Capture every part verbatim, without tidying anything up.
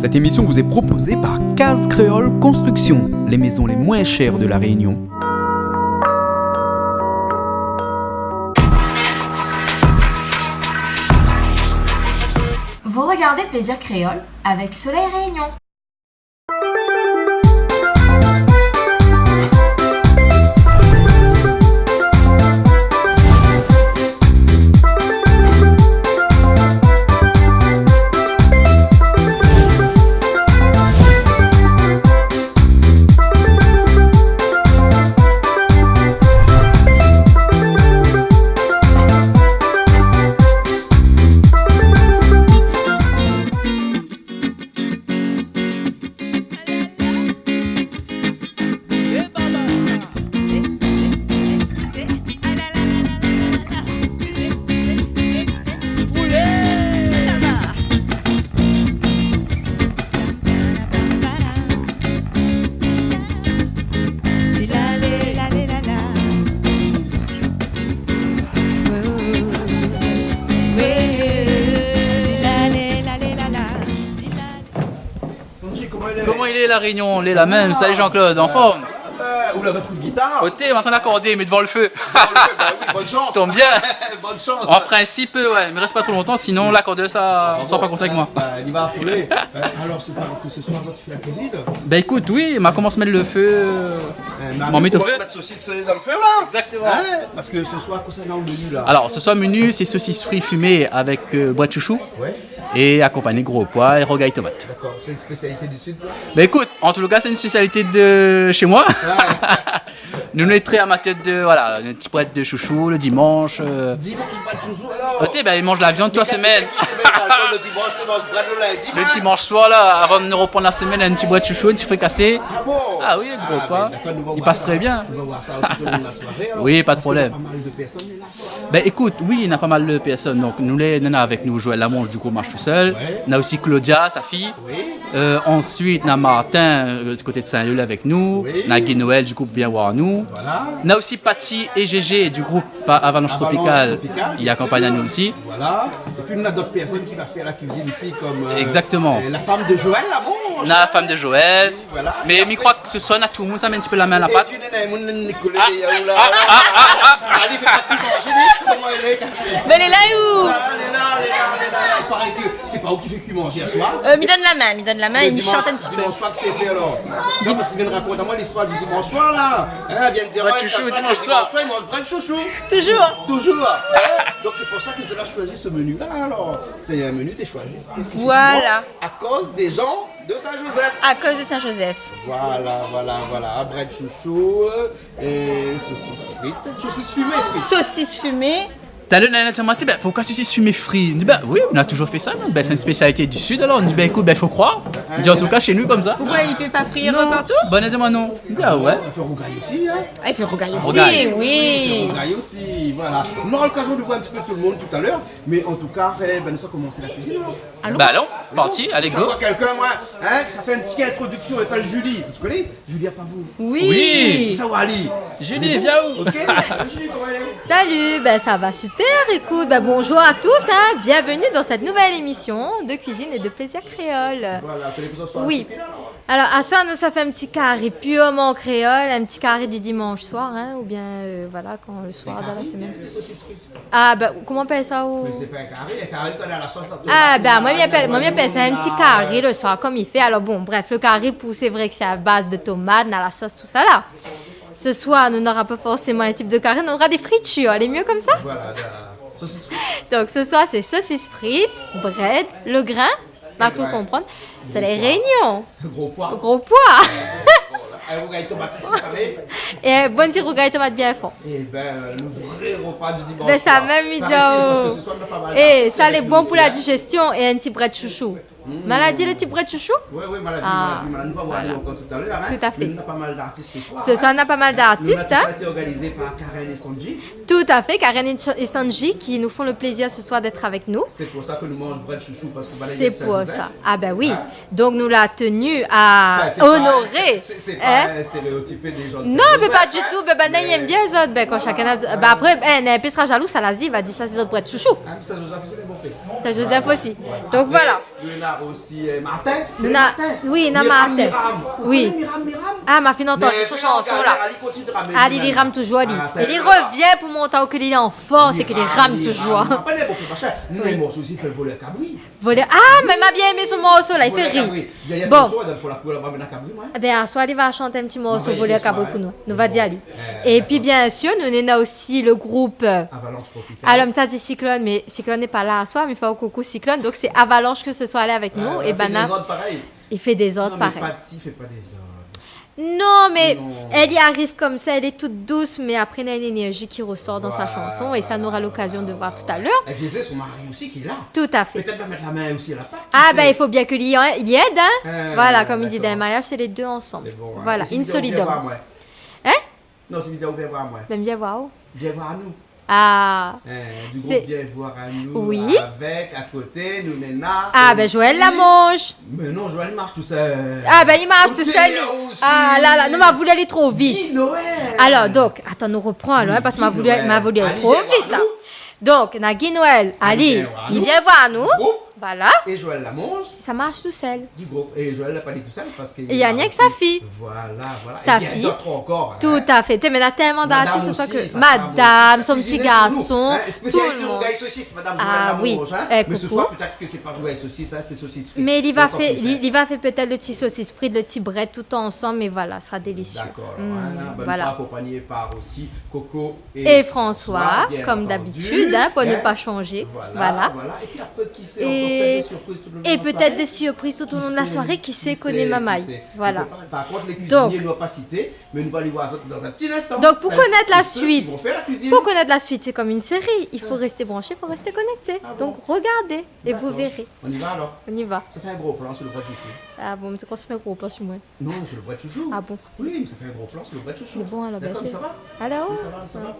Cette émission vous est proposée par Case Créole Construction, les maisons les moins chères de La Réunion. Vous regardez Plaisir Créole avec Soleil Réunion. Bonjour, koman i lé ? Koman i lé, La Réunion ? Lé la mèm. Salut Jean-Claude, an form ? Ou la kou d'gitar ? Oté, mi antann akordé, mé dovan lo fé. Dovan lo fé, ba oui, bonne chance. Tonm bien. Bonne chance. An prinsip, ouais, mé rès pa tro lontan, sinon lakordèr sa sra pa kontan avèk moin. Ba, li va aflé. Alor, sé pa ke se soir sa ou fé la kuizine ? Bin ékout, oui, ma komans mèt lo fé, euh, ma mèt o fé. Mèt sosis dan lo fé la. Exactement. Hein ? Parske se soir, kosa néna o menu la ? Alor, se soir, menu, sé sosis fri fimé avèk, euh, brèd shoushou. Ouais. É akonpagné gro poi é rougay tomat. Dakor, sé in spésialité du Sud sa ? Bin ékout, an tou ka, sé in spésialité de shé moin. Ouais. Nou, nou lé trè amatèr de, voilà, in ti brèd de shoushou lo dimansh, euh. Dimansh, brèd shoushou, alor ? Oté, bin, i manz la viann tout la semèn. Lo dimansh, i manz brèd lo lindi. Lo dimansh soir la, avan de roprann la semèn, in ti brèd shoushou, in ti frikasé. Ah bon ? Ah oui, gro poi. Ah bin dakor, nou va voir sa. I pas trè bien. Nou va voir sa tout o lon de la soiré alor. Oui, pa de problèm. Parske néna pa mal de pèrsone la. Bin ékout, oui, néna pa mal de pèrsone. Donk nou lé, néna avèk nou Joël Lamonge, du group Marche Tout Seul. Ouais. Néna osi Claudia, sa fiy. Oui. Euh, ansuit néna Martin, euh, du koté de Saint-Leu, lé avèk nou. Oui. Néna Guy Noël, du group Vien Voir Nou. Voilà. Néna osi Patty é Gégé, du group Avalanche Tropicale. Avalanche Tropicale, bien sûr. I akonpagn anou osi. Voilà. Épi néna d'ot pèrsone ki va fé la kuizine isi, kom, euh, Exactement. Euh, la fanm de Joël Lamonge. Néna la fanm de Joël. Oui. Voilà. Mé mi kroi ke se soir, néna tout lo moun sa mèt in ti pé la min a la pat. Épi néna in moun, néna Nicolas, ah, lé la, ah, ah, ah, ah. Alé, fé pa kui manzé, li, koman i lé ? Mé lé la, ou ? Ah, lé la, lé la, lé la. I paré ke sé pa ou ki fé kui manzé aswar. Euh, mi donn la min, mi donn la min, é mi shant in ti pé. Lo dimansh, dimansh soir, kosa i fé alor ? Non, parske li vien rakont amoin listoir du dimansh soir la. Hein, li vien dir, ouais, shoushou, konmsa, dimansh soir, i manz brèd shoushou. Toujours. Toujours. Hein ? Donk sé pou sa ke zot la shoizi se menu la alor. Sé in menu té shoizi spésifikman, voilà, akoz dé jan de Saint-Joseph. Akoz de Saint-Joseph. Voilà, voilà, voilà. Brèd shoushou, euh, é sosis frit. Sosis fimé frit. Sosis fimé. Talèr néna in ti moun la di, bin, poukosa sosis fimé fri ? Mi di, bin oui, nou la touzour fé sa, non ? Bin sé in spésialité du Sud alor. Mi di, bin ékout, bin fo kroir. Mi di, an tou ka shé nou konmsa. Poukosa i fé pa frir partou ? Non. Bin, néna in moun la di, ah ouais. I fé rougay osi, hein ? Ah, i fé rougay osi, oui. Rougay. Oui, i fé rougay osi, voilà. Nou nora lokazion de voir in ti pé tout lo moun talèr, mé an tou ka, eh bin, nou sa komans la kuizine alor. Alon. Bin alon, parti, alé, go. Sa foi kèlkin, moin, hein, sa fé in ti introdiksion, i apèl Julie. Ou koné Julie Apavou ? Oui. Oui. Sa va, Julie ? Julie, vien ou ? Ok. Julie, koman i lé ? Salut, bin sa va super, ékout, bin bonjour à tous, hein, bienvenue dans cette nouvelle émission de cuisine et de plaisir créole. Voilà, fo ke sa soi in ti pé la, non ? Oui. Alor, aswar nou sa fé in ti kari purman kréol, in ti kari du dimansh soir, hein, oubien, euh, voilà, kan le soir dan la semèn. Kari, bien, lé sosis frit. Ah, bin, koman i apèl sa, ou ? Mé sé pa in kari, in kari kan néna la sos la tomat, néna la vanyin, néna... Ah bin, moin mi apèl, moin mi apèl sa in ti kari le soir, kom i fé. Alor bon, bref, le kari pou, sé vré ke sé a baz de tomat, néna la sos, tousala. Se soir nou nora pa forséman in tip de kari, nou nora dé fritir, lé myé konmsa. Voilà, voilà. Sosis frit. Donk se soir sé sosis frit, brèd, le grin, ma kru konprann. Sé lé réunion. Gro poi. Gro poi. Voilà. Avèk rougay tomat isi, paré. É bon ti rougay tomat bien for. É bin, le vré ropa du dimansh soir. Bin sa mèm, mi di aou. Paré-t-il, parske se soir nou na pa mal d'artis avèk nou isi, hein. É sa lé bon pou la digestion é in ti brèd shoushou. Mm. Maladi, le ti brèd shoushou ? Oui, oui, maladi, maladi, maladi. Nou va voir ankor talèr, hein. Voilà. Tout à fait. Mé nou na pa mal d'artis se soir, hein. Se soir nou na pa mal d'artis, hein. Nou na tout sa été organizé par Karen é Sanji. Tout à fait, Karen é Sanji qui nous font le plaisir ce soir d'être avec nous. Sé pou sa ke nou manz brèd shoushou, parske, bin, la, i lé Saint-Joseph. Sé pou sa. Ah bin oui. Hein ? Donk nou la tenu à honorer, hein ? Anfin, sé pa, sé, sé pa stéréotipé dé jan de Saint-Joseph. Non, mé pa ditou, bin, bin, néna i èm bien zot, bin, kan shakinn na, bin, apré, bin, néna in pé sra jalou, sa la di, va di sa sé zot brèd shoushou. Hein, Saint-Joseph, sé lé bon. Sé Joseph osi. Donk voilà. Nou néna osi, euh, Martin. Nou néna, Martin. Oui, néna Martin. Miram, Miram. Oui. Ou koné Miram, Miram ? Ah, ma fine antann son shanson la. Mé, mé, mé, mé, Ali kontinié de ramé, Ali, li ram touzour, li. Ah, sa, li revien pou montr aou ke li lé an fors é ke li ram touzour. Miram, Miram. Apré, bon, fé pa shèr. Nou néna in morso osi, i apèl Volèr Kabri. Volèr. Ah, mé ma bien émé son morso la, i fé ri. Volèr Kabri. Bon. Dèrièr ton son, dan fon la kour laba, néna kabri, moin. Ében, aswar, li va shant in ti morso Volèr Kabri pou nou. Nou va di ali. Bon. Euh, dakor. Épi, biensir, nou néna osi le group, euh, Avalanche Tropicale. Alor, mi sa di Cyclone, mé Cyclone lé pa la aswar, mé fé in koukou Cyclone. Donk, sé Avalanche ke se soir lé avèk nou. Ouais, ouais, é fé dézord parèy. I fé dézord parèy. Non, mé Patty fé pa dézord. Non, mé èl i ariv konmsa, èl lé tout dous, mé apré, néna in énèrzi ki resor dan sa shanson, é sa, nou nora lokazion de voir talèr. Voilà, voilà. Èk José, son mari osi, ki lé la. Tout à fait. Pétèt va mèt la min osi a la pat, kisa i koné. Ah, ben, i fo bien ke li, li èd, hein. Euh, dakor, ok. Voilà, konm i di, dan in mariaz, sé lé dé ansanm. Mé bon, hein. Voilà, in solidum. É si mi di aou vien voir amoin ? Hein ? Non, si mi di aou vien voir amoin. Ben, vien voir aou. Vien voir anou. Ah, euh, du group Vien voir anou, oui. Avèk, a koté, nou néna osi. Ah, ben, Joël Lamonge. Mé non, Joël i marsh tousèl. Ah, ben, li marsh tousèl, li. Ou té la osi. Ah la la, non, ma voulé alé tro vit. Guy Noël. Alor, donk, atann, nou repran alor, hein, parske ma voulé, ma voulé alé tro vit la. Guy Noël. Ali vien voir anou. Donk, na Guy Noël, Ali vien voir anou. Ali vien voir anou. Du group. Voilà. É Joël Lamonge. Sa i marsh tousèl. Du group. É Joël la pa di tousèl parske li la osi. É néna sa fiy. Voilà, voilà. Sa fiy. É néna dot ankor, hein. Tout à fait. Té, mé néna tèlman d'artis se soir ke madam osi, sa fam osi, sa kuizine pou nou, hein. Madam, son ti garson, tout le monde. Spésialist rougay sosis, madam Joël Lamonge, hein. Ah oui. Eh, coucou. Mé se soir, pétèt ke sé pa rougay sosis, hein, sé sosis frit. Donk, an plis, hein. Mé li va fé, li, li va fé pétèt le ti sosis frit, le ti brèd, tout ansanm, é voilà, sra délisié. Dakor, alor, hein, ben, nou sra akonpagné par osi Coco é François, konm dabitid, hein, pou ne pa shanzé. É François, bien antandu, hein. Voilà, voilà. Voilà. Épi apré, kisa ankor, pétèt dé sirpriz tout o lon de la soiré. É, é pétèt dé sirpriz tout o lon de la soiré, kisa i koné, mamay. Kisa i koné, kisa i koné. Voilà. Donk, nou va pa, par kont, lé kuizinié, nou va pa sité, mé nou va alé voir azot dan in ti linstan. Donk, pou konèt la suit, pou konèt la suit, sé konm in séri. I fo rès branshé, i fo rès konèkté. Ah bon ? Donk, regardé é vou véré. Dakor. On y va alor ? On y va. Sa fé in gro plan su le brèd shoushou. Ah bon, mé ou koné sa fé in gro plan su moin. Non, su le brèd shoushou. Ah bon ? Oui, mé sa fé in gro plan su le brèd shoushou. Mé bon, alor, ben, fé. Dakor, mé sa va ? Alor ? Mé sa va, sa va.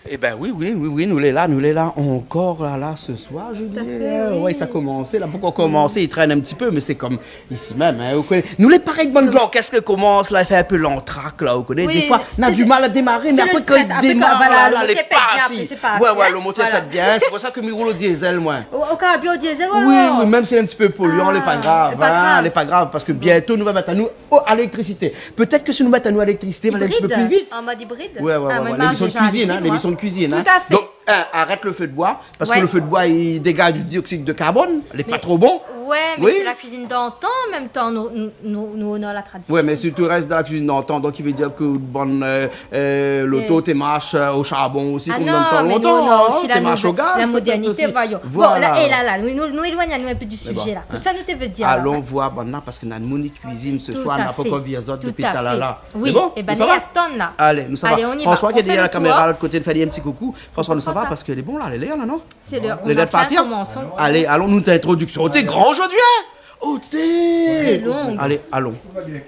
Eh ben oui, oui, oui, oui, nou lé la, nou lé la ankor la, la, se soir, Julie. Tout à fait, oui. Ouais, sa la komansé, la, pankor komansé, i trène in ti pé, mé sé konm isi mèm, hein, ou koné. Nou lé parèy, sé bann gran orkès i komans la, i fé in pé lantrak la, ou koné. Oui, défoi, na du mal a démaré, mé apré, kan i démar, voilà, la, lé parti. Sé le strès. Apré, kan, voilà, le moteur i pèt bien, apré, sé parti, hein. Ouais, ouais, le moteur i pèt bien. Voilà. Sé pou sa ke mi roul o diézèl, moin. O, o karbir o diézèl, ou alor ? Oui, oui, mèm si lé in ti pé polian, lé pa grav, hein, lé pa grav. Ah, pa grav. Parske bientô, nou va mèt anou o, a léléktrésité. Pétèt ke si nou mèt anou a léléktrésité, va alé in ti pé pli vit. Ibrid ? An mod ibrid ? Ouais, ouais, ouais, ouais. Ah, mé moin, mi marsh déza a lébrid, moin. Lémision de kuizine, hein, lémision de kuizine, hein. Tout à fait. Donk, in, arèt le fé de boi, parske le fé de boi, i dégaz du dioxyde de carbone, lé pa tro bon. Mé, ouais, mé sé la kuizine d'antan, an mèm tan, nou, nou, nou, nou onor la tradision. Ouais, mé si ou rès dan la kuizine d'antan, donk i vé dir ke bann, euh, euh, loto té i marsh, euh, o sharbon osi, konm dan tan lontan, hein, té i marsh o gaz. Ah non, mé nou onor osi la modèrnité, pétèt osi. Voilà. Bon, la, é la, la, nou, nou, nou éloign anou in pé du sujé la. Mé bon, hein. Pou sa nou té vé dir, alor, hein. Alon voir banna, parske na moun i kuizine se soir, nou la pankor vi azot dopi talèr la. Tout à fait. Tout à fait. Oui, nou sava ? É ben, nou atann la. Alé, nou sava. Alé, on y va. On fait le tour. François ki lé dèrièr la kaméra, lot koté, fé in ti koukou. François, nou sava ? François. Parske lé bon la, lé lèr la, non ? Sé lèr. Lé lèr de partir ? Lé lèr de fin, komansons. Alé, alon, nou, té introdiksyon. Té gran zordi, hein ? Oh, té... Très long. Alé, alon.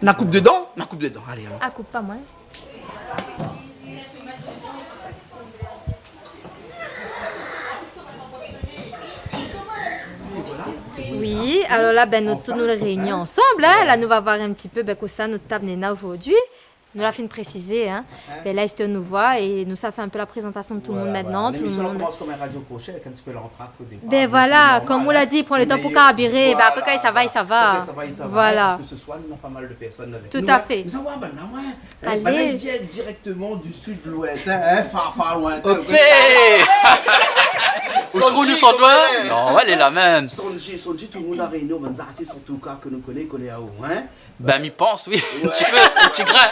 Na koup dedan, na koup dedan. Alé, alon. Ah, koup pa moin. Oui, alor la, ben, nou tout nou lé réini ansanm, hein. La, nou va voir in ti pé, ben, kosa nout tab néna zordi. Nou la fine présizé, hein. Ben, la, i sava nou voir é nou sa fé in pé la prézantasion de tout le monde mintnan. Voilà, voilà. Tout le monde. Lémision la komans konm in radio crochet, avèk in ti pé lantrak o dépar, mé sé normal, hein. Ben voilà, konm ou la di, i pran le tan pou karbiré, ben, apré, kan i sava, i sava. Voilà. Voilà. Kan i sava, i sava, hein, parske se soir, nou néna pa mal de pèrsone avèk nou, hein. Tout à fait. Nou sava, banna, ouais. Alé. Banna i vien dirèkteman du sud lointin, hein, far, far lointin. Opé ! Ou trouv nou sort loin ? Son'J, non, ouais, lé la mèm. Son'J, Son'J, tout le moun La Rénion, bann artis an tou ka ke nou koné, koné aou, hein. Ben, mi pans, oui. Ouais. In ti pé, in ti grin.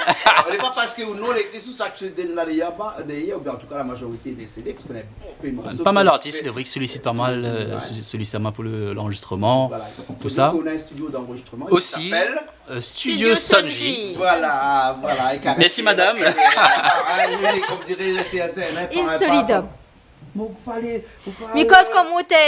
Lé pa parske ou non lé ékri sou sak, sé dé, la, dé, yé pa, dé, oubien an tou ka la mazorité lé désédé, parske nou néna bonpé de morso. Pa mal d'artis, lé vré ke i solisit pa mal, euh, i solisit pa mal pou le, l'anrozistreman, tout sa. Voilà. Fo dir ke nou néna in studio d'anrozistreman ki apèl osi, euh, Studio Son'J. Voilà, voilà. Mèrsi, madam. Ah, oui, konm diré sèrtin, hein, par in solidum. Mi koz konm ou té,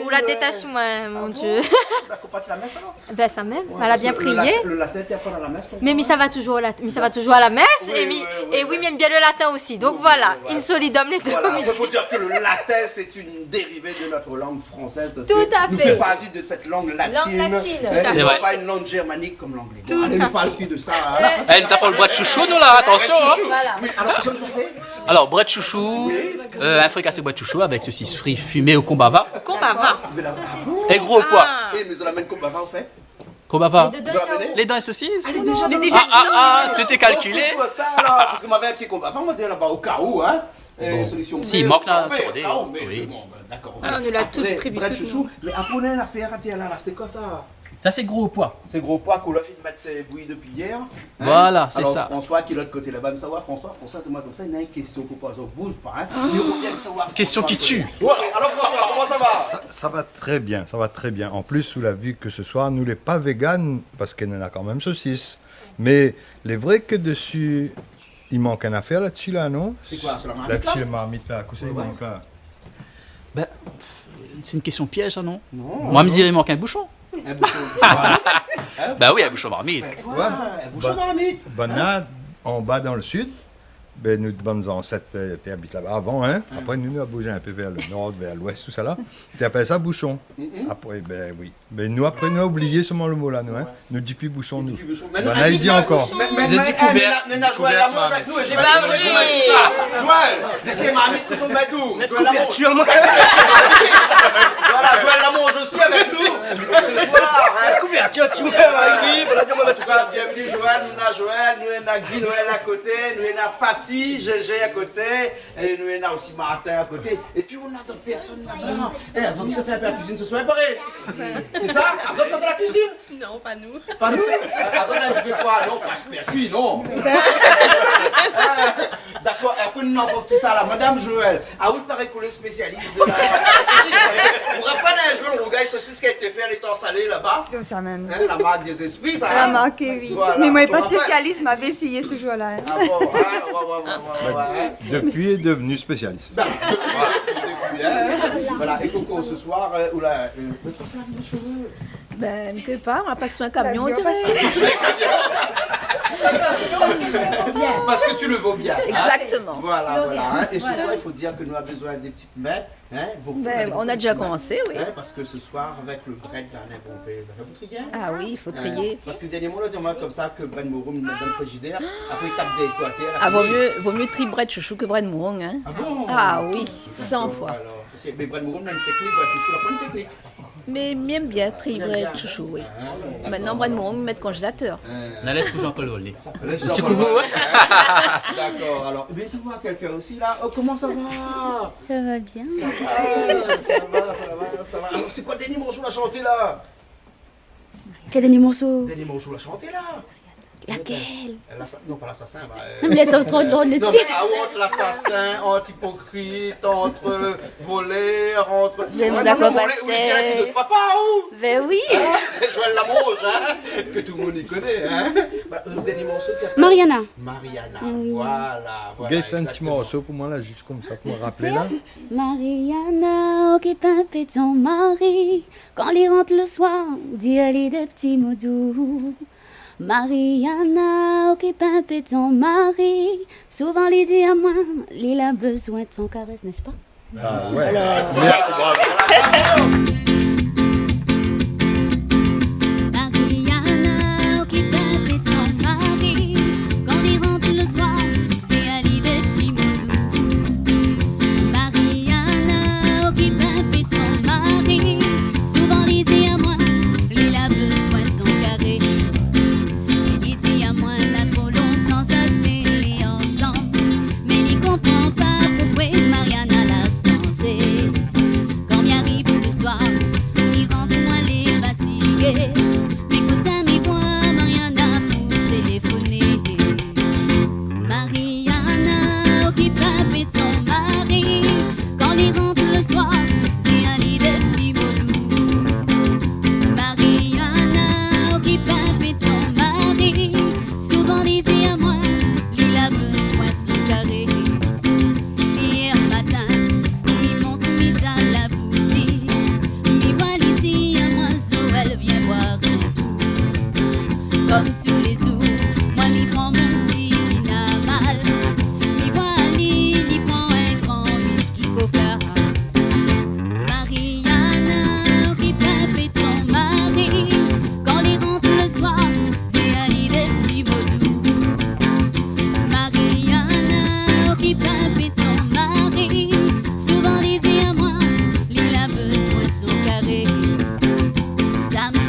ou la détas amoin, mon Dieu. Ah bon ? Dakor, parti la mès alor ? Ben, sa mèm, èl la bien priyé. Ouais, parske le lat-, le latin té aprann a la mès, hein. Mé mi sava touzour a la, mi sava touzour a la mès, é mi, é oui, mi èm bien le latin osi. Donk voilà, in solidum lé dé, konm i di. Voilà, fo dir ke le latin, sé in dérivé de nout lang fransèz, parske nou fé parti de sèt lang latine. Tout à fait. Lang latine, tout à fait. Sé vré. É non pa in lang zèrmanik konm langlé. Tout à fait. Bon, alé, nou parl pi de sa, hein. Eh, nou sa parl brèd shoushou, nou, la, atansion, hein. Brèd shoushou. Voilà. Oui, alor, kosa nou sa fé ? Alor, brèd shoushou, euh, in frikasé brèd Tchoutchou avèk sosis fri fimé o konbava. Konbava. Sosis fri. É gro poi. Ah. Oui, mé zot la amenn konbava, an fèt. Konbava. Lé dan, lé dan sosis. Ah, lé déza dan le sosis. Ah, ah, ah, tout est calculé. Sé koi sa, alor ? Parske moin navé in pié konbava, moin té laba o ka ou, hein. Bon. Solision B, si, mank la, o ka ou, mé bon, bin, dakor. Ah, nou la tout prévi, tout. Apré, brèd tchoutchou. Mé apré, ou néna in afèr a dèr la, la, sé koi sa ? Sa sé gro poi. Sé gro poi k'ou la fine mèt, euh, bouyi dopi yèr, hein. Voilà, sé sa. Alor, François ki lé de lot koté laba, mi sava, François, François, di amoin konmsa, néna in késtion pou poz aou, bouz pa, hein. Li rovien, mi sava. Késtion ki tié. Voilà. Alor, François, koman sa va ? Sa, sa va trè bien, sa va trè bien. An plis, ou la vi ke se soir, nou lé pa vegan, parske néna kan mèm sosis. Mé lé vré ke dési, i mank in afèr la-dsi la, non ? Sé koi, sur la marmite, la ? La-dsi, la marmit la, kosa i mank la ? Bin, pff, sé in késtion pièz sa, non ? Non. Moin, mi diré i mank in boushon. In boushon, in boushon marmit. Hein ? Bin oui, in boushon marmit. Bin voilà, in boushon marmit. Bin, bin, la, anba dan le sid, bin, nout bann zansèt, euh, té abit laba avan, hein. Apré, nou, nou la bouz in pé vèr le nor, vèr l'ouès, tousala. Té apèl sa boushon. Apré, bin oui. Mé nou, apré, nou la oublié solman le mo la, nou, hein. Nou di pi boushon, nou. Di pi boushon. Mé nou, banna i di ankor. Mé, mé, mé, mé, mé, Joël Lamonge avèk nou, é Joël, Joël, dési marmit, kosa ou mèt tout. Mèt kouvertir, moin. Voilà, Joël Lamonge osi avèk nou se soir, hein. Mèt kouvertir, ti voi. Ah oui, voilà, di amoin, mèt kouvertir. Bienvenue, Joël, nou néna Joël, nou néna Guy Noël a koté, nou néna Patty, Gégé a koté. É nou néna osi Martin a koté. Épi, néna dot pèrsone laba. Eh, zot i sa fé in pé la kuizine se soir, parèy. Sé sa ? Zot i sa fé la kuizine ? Non, pa nou. Pa nou ? Ah, zot néna in ti pé koi ? Non, pa spèrkui, non. Dakor, é apré, nou néna ankor kisa la ? Madame Joël. Ah oui, parèy k'ou lé spésialis de la sosis, parèy. Ou rapèl in zour, le rougay sosis ki la été fé a l'Étang Salé laba. Konmsa mèm. Hein, la marque des esprits, sa, hein ? La marque, oui. Voilà. Mé moin lé pa spésialis, moin lavé éséyé se zour-la, hein. Ah bon, hein, ouais, ouais. Dopi lé devni spésialis. Bin, dopi, dopi, hein. Voilà, é Coco, se soir, euh, ou la, euh, mé tout sa, mé shové. Bin, mi koné pa, moin la pas sou in kamion, on diré. Parske tu le vaux bien. Exactement. Voilà, voilà, hein. É se soir, i fo dir ke nou la bezoin de ti min. Hein, bon, bin, nou la déza komansé, oui. Hein, parske se soir, avèk le brèd la, nou néna bonpé zafèr pou trié, hein. Ah oui, i fo trié. Parske dernièrman, ou la di amoin konmsa ke brèd mouroung, nou mèt dan le frizidèr, apré i tap dé koi atèr, la fini. Ah, vo mié, vo mié trié brèd shoushou ke brèd mouroung, hein. Ah bon ? Ah oui, san foi. Dakor, alor. Mé brèd mouroung, néna in teknik, brèd shoushou, la pa in teknik. Mé mi èm bien trié brèd shoushou, oui. Mintnan, brèd mouroung, mi mèt konzélatèr. Na lès pou Jean-Paul Volnay. Ti koukou, ouais. Dakor, alor. Mé sa va, kèlkin osi la. Oh, koman sa va ? Sa va bien. Sa va, sa va, sa va, sa va. Alor, sé koi le dernié morso ou la shanté la ? Kèl dernié morso ? Dernié morso ou la shanté la ? Lakèl ? La sa-, non, pa Lasasin, ba, euh, non, mé lès aou tro lon le tit. Non, mé, ah, ant Lasasin, ant Ipokrit, ant, euh, Volèr, ant... Mé ah, non, non, ou lé, ou lé bien la fiy de papa, ou ? Bin oui. Hein ? Joël Lamonge, hein, ke tout le moun i koné, hein. Ba, le dernié morso, sé Mariana. Mariana, oui. Voilà, voilà, exactement. Gay, fé in ti morso pou moin la, zis konmsa, pou moin rapèl la. Mariana, okip in pé ton mari. Kan li rant le soir, di ali dé ti mo dou. Mariana, okip in pé ton mari. Souvan li di amoin, li la bezoin ton karès, n'est-ce pas ? Ah ouais. Alors. Merci, bravo. Mariana, okip in pé ton mari. Kan li rant le soir, di ali dé ti mo dou. Mariana, okip in pé ton mari. Souvan li di amoin, li la bezoin ton karès. Li di amoin, na tro lontan zot té lé ansanm. Mé li konpran pa poukoué Mariana la sanzé. Kan mi ariv le soir, mi rant, moin lé fatigé. Mé kosa mi voi Mariana pou téléfoné. Mariana, okip in pé ton mari. Kan li rant le soir, di ali dé ti mo dou. Mariana, okip in pé ton mari. Souvan li di amoin, li la bezoin ton karès. Yèr matin, mi mont, mi sal la boutik. Mi voi li di amoin, Joël, vien boir in kou. Kom tou lé zour, moin mi pran mon ti dinamal. Mi voi li, li pran in gran whisky coca. Mariana, okip in pé ton mari. Kan li rant le soir, di ali dé ti mo dou. Mariana, okip in pé ton mari. Souvan li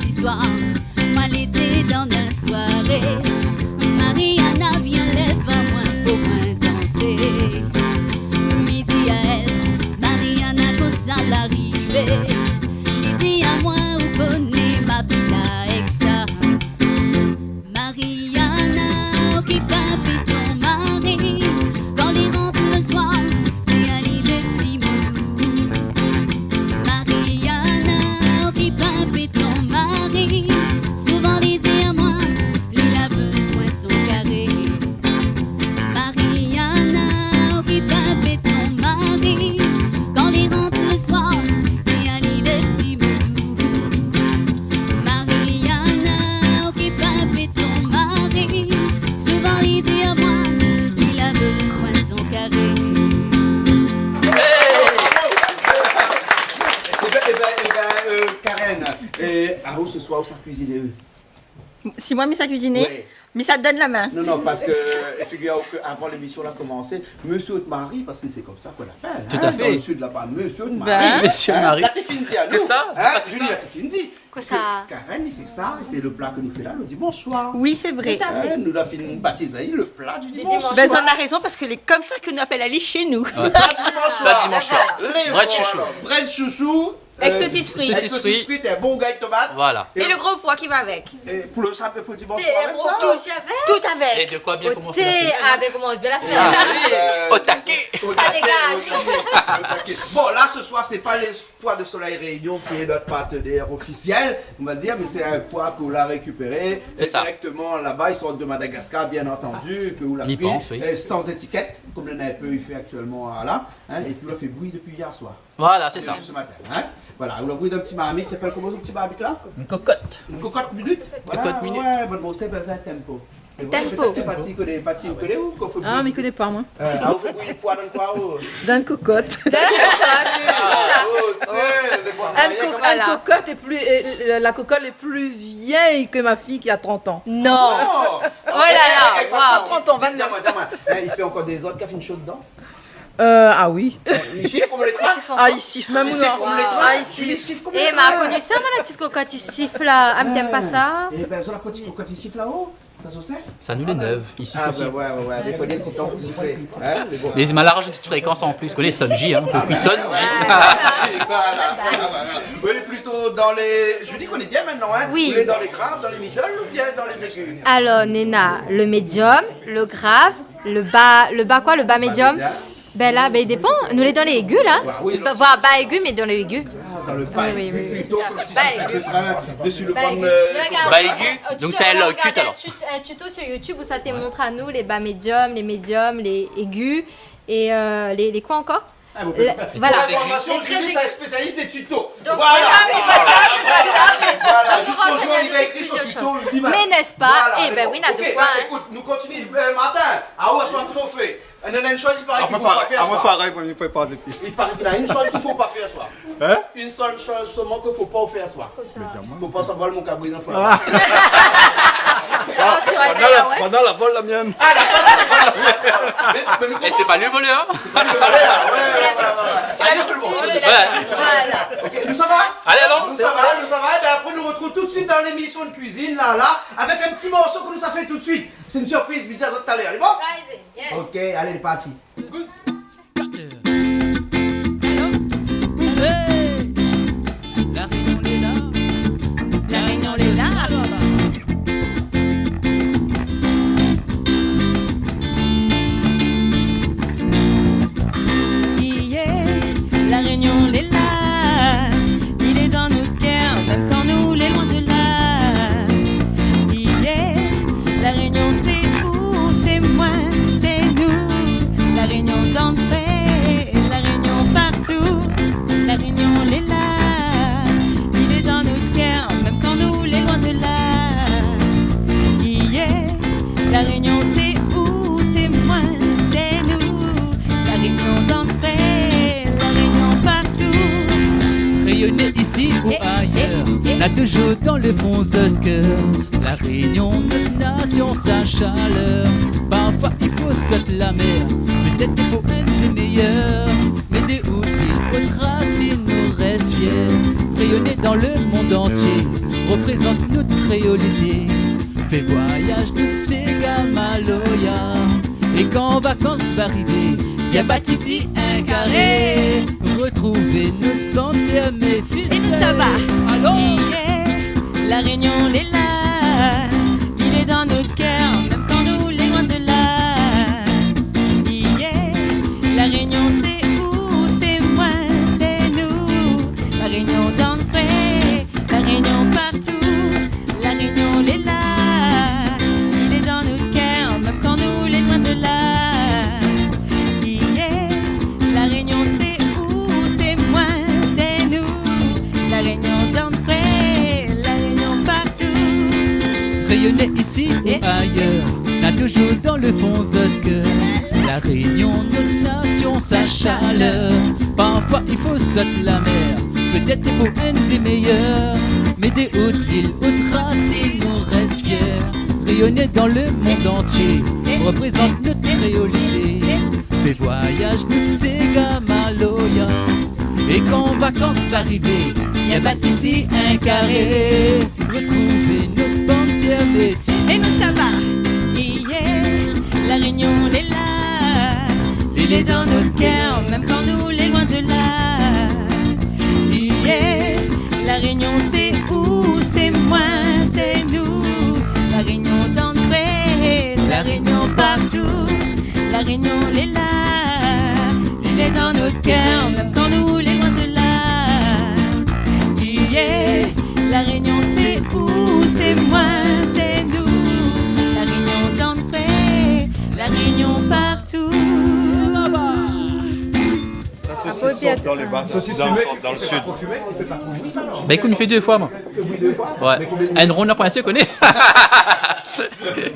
Soir, moin lété dan in soiré. Mariana vien lèv amoin pou moin dansé. Mi di aèl, Mariana, kosa la arivé? Li di amoin, ou koné ma pil èk sa. Mariana, okip in pé ton mari. Kan li rant le soir, di ali dé ti mo dou. Mariana, okip in pé ton mari. Souvan li di amoin, li la bezoin ton karès. Mariana, okip in pé ton mari. Kan li rant le soir, di ali dé ti mo dou. Mariana, okip in pé ton mari. Souvan li di amoin, li la bezoin ton karès. Ében, ében, ében, euh, Karen, euh, aou, se soir, ou sa kuiziné? Si moin, mi sa kuiziné, ouais, mi sa donn la min. Non, non, parske, euh, figir aou ke avan lémisyon la komansé, mésyé out mari, parske sé konmsa k'i apèl, hein, dan le sid laba, mésyé out mari. Bin. Oui, mésyé out mari. La té fine di anou, hein, Julie, la té fine di. Kosa? Ke Karen, li fé sa, li fé le pla ke nou fé la le dimansh soir. Oui, sé vré. Tout à fait. Hein, nou la fine batiz ali le pla du dimansh soir. Bin, zot na rézon, parske lé konmsa ke nou apèl ali shé nou. Ouais. Le pla du dimansh soir. Pla du dimansh soir. Brèd shoushou. Brèd shoushou. Èk sosis fri. Èk sosis fri, in bon gayé tomat. Voilà. É le gro poi ki va avèk. É pou le, sa, pou dimansh soir, in gro poi osi avèk. Tout avèk. É de koi bien komans la semèn, hein. Ah, bin, komans bien la semèn. Ah oui. Au taquet. Sa dégaz. Au taquet. Bon, la, se soir, sé pa le poi de Soleil Réunion ki lé nout partenèr ofisyèl, on va dir, mé sé in poi k'ou la rékipéré dirèkteman laba. Sé sa. Li sort de Madagascar, bien antandi, k'ou la pri, euh, san étikèt, konm néna in pé i fé aktyèlman la, hein, é k'ou la fé bouyi dopi yèr soir. Voilà, sé sa. Dopi se matin, hein. Voilà, ou la bouyi dan in ti marmit, i apèl koman, se ti marmit la? In kokot. In kokot minit? Voilà, ouais, bon, bon, sé pa sa, tempo. Tempo. Pétèt ke Pati i koné, Pati, ou koné, ou, koman i fé bouyi? Ah, mi koné pa, moin. Euh, ah, ou fé bouyi le poi dan koi, ou? Dan in kokot. Dan in kokot. Ah, ok, le bon. In kokot, voilà. In kokot lé pli, euh, la kokot lé pli vièy ke ma fiy ki na trant an. Non. Oh la la, waouh. Trant an, di amoin, di amoin. Eh, i fé ankor dé zot kafé sho dedan? Euh, ah oui. I sif konm lé trin. I sif ankor. Ah, i sif mèm, non. I sif konm lé trin. Ah, i sif. I sif konm lé trin. Eh, ma koni sa, moin, la ti kokot i sif la. Ah, mi èm pa sa. Eh bin, zot la pa ti kokot i sif la-o, sa, Joseph? Sa, nou lé nèv, i sif osi. Ah, bin, ouais, ouais, ouais, mé i fo in ti tan pou siflé, hein, mé bon. Mé ma la rajout in ti frékans an plis, koné, sonn J, hein, pou ki sonn J. Ah, bin, ouais, ouais, ouais. Ou lé plito dan lé, je dis qu'on est bien maintenant, hein. Oui. Ou lé dan lé grav, dan lé middle oubien dan lé égu? Alor, néna le médium, le grav, le ba, le ba koi, le ba médium? Ba médium. Bin la, bin, i dépan. Nou lé dan lé égu, la. Ouais, oui, ba, voire ba égu, mé dan lé égu. Ah, dan le ba égu, oui, oui, plito, konm ti sif le trin, desi le bann, euh, ba égu. Ba égu, donk sé in low cut, alor. Ou la regard in tut-, in tuto sur YouTube ousa té i mont anou lé ba médium, lé médium, lé égu, é, euh, lé, lé koi ankor? Ah, bon, voilà. Pour information, Julie, c'est un spécialiste des tutos. Donk, voilà, voilà, voilà, voilà. Voilà, jusqu'au jour où il va écrire son tuto lui-même. Mé n'est-ce pas? Voilà, mé bon, OK, bin, écoute, nou kontinié. Euh, Martin, ah ouais, soir, kosa ou fé? Néna in shoz, i paré k'i fo pa fé aswar. Ah, moin, parèy, moin, mi prépar zépis. I paré néna in shoz k'i fo pa fé aswar. Hein? In sèl shoz solman k'i fo pa fé aswar. Médium, hein. Fo pa sa vol mon kabri dan fwa. Ah. Ah, sur la, pandan la, ouais, pandan la vol la mienne. Ah, la vol, la vol. Mé, mé nou komans. É sé pa li le volèr, hein? Sé pa li le volèr, ouais, ouais, ouais. Sé la viktim. Alé, tout le monde. Voilà. OK, nou sava? Alé, alon. Nou sava, nou sava. É bin, apré, nou retrouv tout de suite dan lémisyon de kuizine, la, la, avèk in ti morso ke nou sa fé tout de suite. Sé in sirpriz, mi di azot talèr. Alé, bon? Surprise, yes. OK, alé, lé parti. Allo? Hey! La Rényon lé la. La Rényon lé la. Yeah, La Rényon lé la. Li lé dan nout kèr, mèm kan nou lé loin de la. Yeah, La Rényon sé ou, sé moin, sé nou. La Rényon dan fré, La Rényon partou. La Rényon lé la, li lé dan nout kèr, mèm kan nou lé loin de la. Yeah, La Rényon sé ou, sé moin, sé nou. La Rényon dan fré, La Rényon partou. Rényoné isi ou ayèr, na toujour dan le fon zot kèr. La Rényon, nout nasyon, sa shalèr. Parfwa i fo sot la mèr, pétèt pou èt pli méyèr. Mé de out pli o rasin nou rèv. Fièr, réyoné dan le mond antié, reprézant nout kréolité, fé voyaz nout séga maloya. É kan vakans va arivé, vien bat isi in karé, retrouv nout bann métis. É nou sava. Alon. Yé, La Rényon lé la, li lé dan nout kèr, mèm kan nou lé loin de la. Yé, La Rényon sé ou, sé moin, sé nou. La Rényon dan fré, La Rényon partou. La Rényon lé la, li lé dan nout kèr, mèm kan nou lé loin de la. Yé, La Rényon sé ou, sé moin, sé nou. La Rényon dan fré, La Rényon partou. Réyoné isi ou ayèr, na touzour dan le fon zot kèr. La Rényon, nout nasion, sa shalèr. Parfoi i fo sot la mèr, pétèt pou in vi méyèr. Mé de out lil, out rasine, nou rès fièr. Réyoné dan le mond antié, reprézant nout kréolité, fé voyaz nout séga maloya. É kan vakans va arivé, vien bat isi in karé, retrouv nout bann métis. É nou sava. Yé, La Rényon lé la, li lé dan nout kèr, mèm kan nou lé loin de la. Yé, La Rényon sé ou, sé moin, sé nou. La Rényon dan fré, La Rényon partou. La Rényon lé la, li lé dan nout kèr, mèm kan nou lé loin de la. Yé, La Rényon sé ou, sé moin, sé nou. La Rényon dan fré, La Rényon partou. Sa, sosis sort dan le ba, sa, sosis sort dan le sid. Bin, ékout, mi fé dé foi, moin. Oué. In ron, la promièr, mi koné.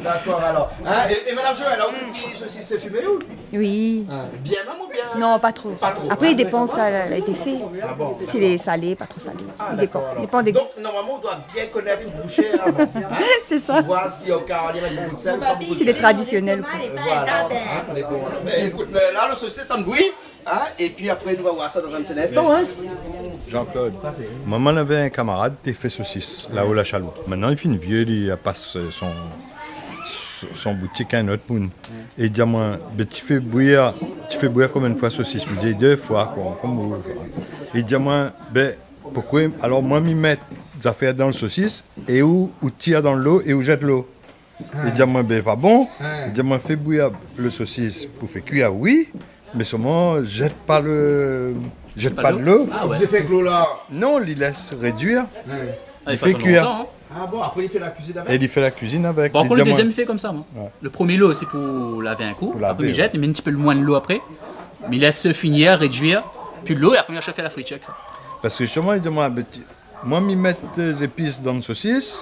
Dakor, alor. Hin, é, é madam Joël, la, ou fé sosis fimé ou ? Oui. Hin, bien mèm ou bien ? Non, pa tro. Pa tro, hin, dakor. Apré, i dépan, sa la, la été fé. Ah bon, dakor. Si lé salé, pa tro salé. Ah, dakor, alor. I dépan, i dépan dé gou. Donk, normalman, ou doi bien konèt out boushé avan, hin ? Sé sa. Pou voir si, o ka, i mèt bonpé d'sèl, pa bonpé d'sèl. Si lé tradisionèl. Voilà. Hin, mé bon, alor. Bin, ékout, la, lo sosis lé an bouyi. Hin, épi apré, nou va voir sa dan in ti linstan, hin. Jean-Claude, moin, moin lavé in kamarad té fé sosis, la-o La Chaloupé. Mintnan, li fine vié, li la pas, eu, son, son, son boutik a in ot moun. É li di amoin, bin, ti fé bouyir, ti fé bouyir konbien d'foi sosis ? Mi di, dé foi, koi, konm ou. Li di amoin, bin, poukosa, alor moin, mi mèt zafèr dan lo sosis, é ou, ou tir dan lo, é ou zèt lo. Li di amoin, bin, pa bon. Hin. Li di amoin, fé bouyir lo sosis pou fé kuir, oui, mé solman, zèt pa lo, zèt pa dolo. Ah oué. Ou fé èk lo la ? Non, li lès rédui. Hin. Ah, li fé pa kuir. Lontan, hin. Ah bon, apré, li fé la kuizine avèk ? É li fé la kuizine avèk. Bon, li di amoin. Lo dézièm, mi fé konmsa, moin. Oué. Lo promié lo, sé pou lavé in kou. Pou lavé, oué. Apré, mi zèt, mi mèt in ti pé moin dolo apré. Mi lès fini, rédui, pi lo, é apré, mi fé la fritir èk sa. Parske zistoman, li di amoin, bin, ti, moin, mi mèt, eu, zépis dan lo sosis.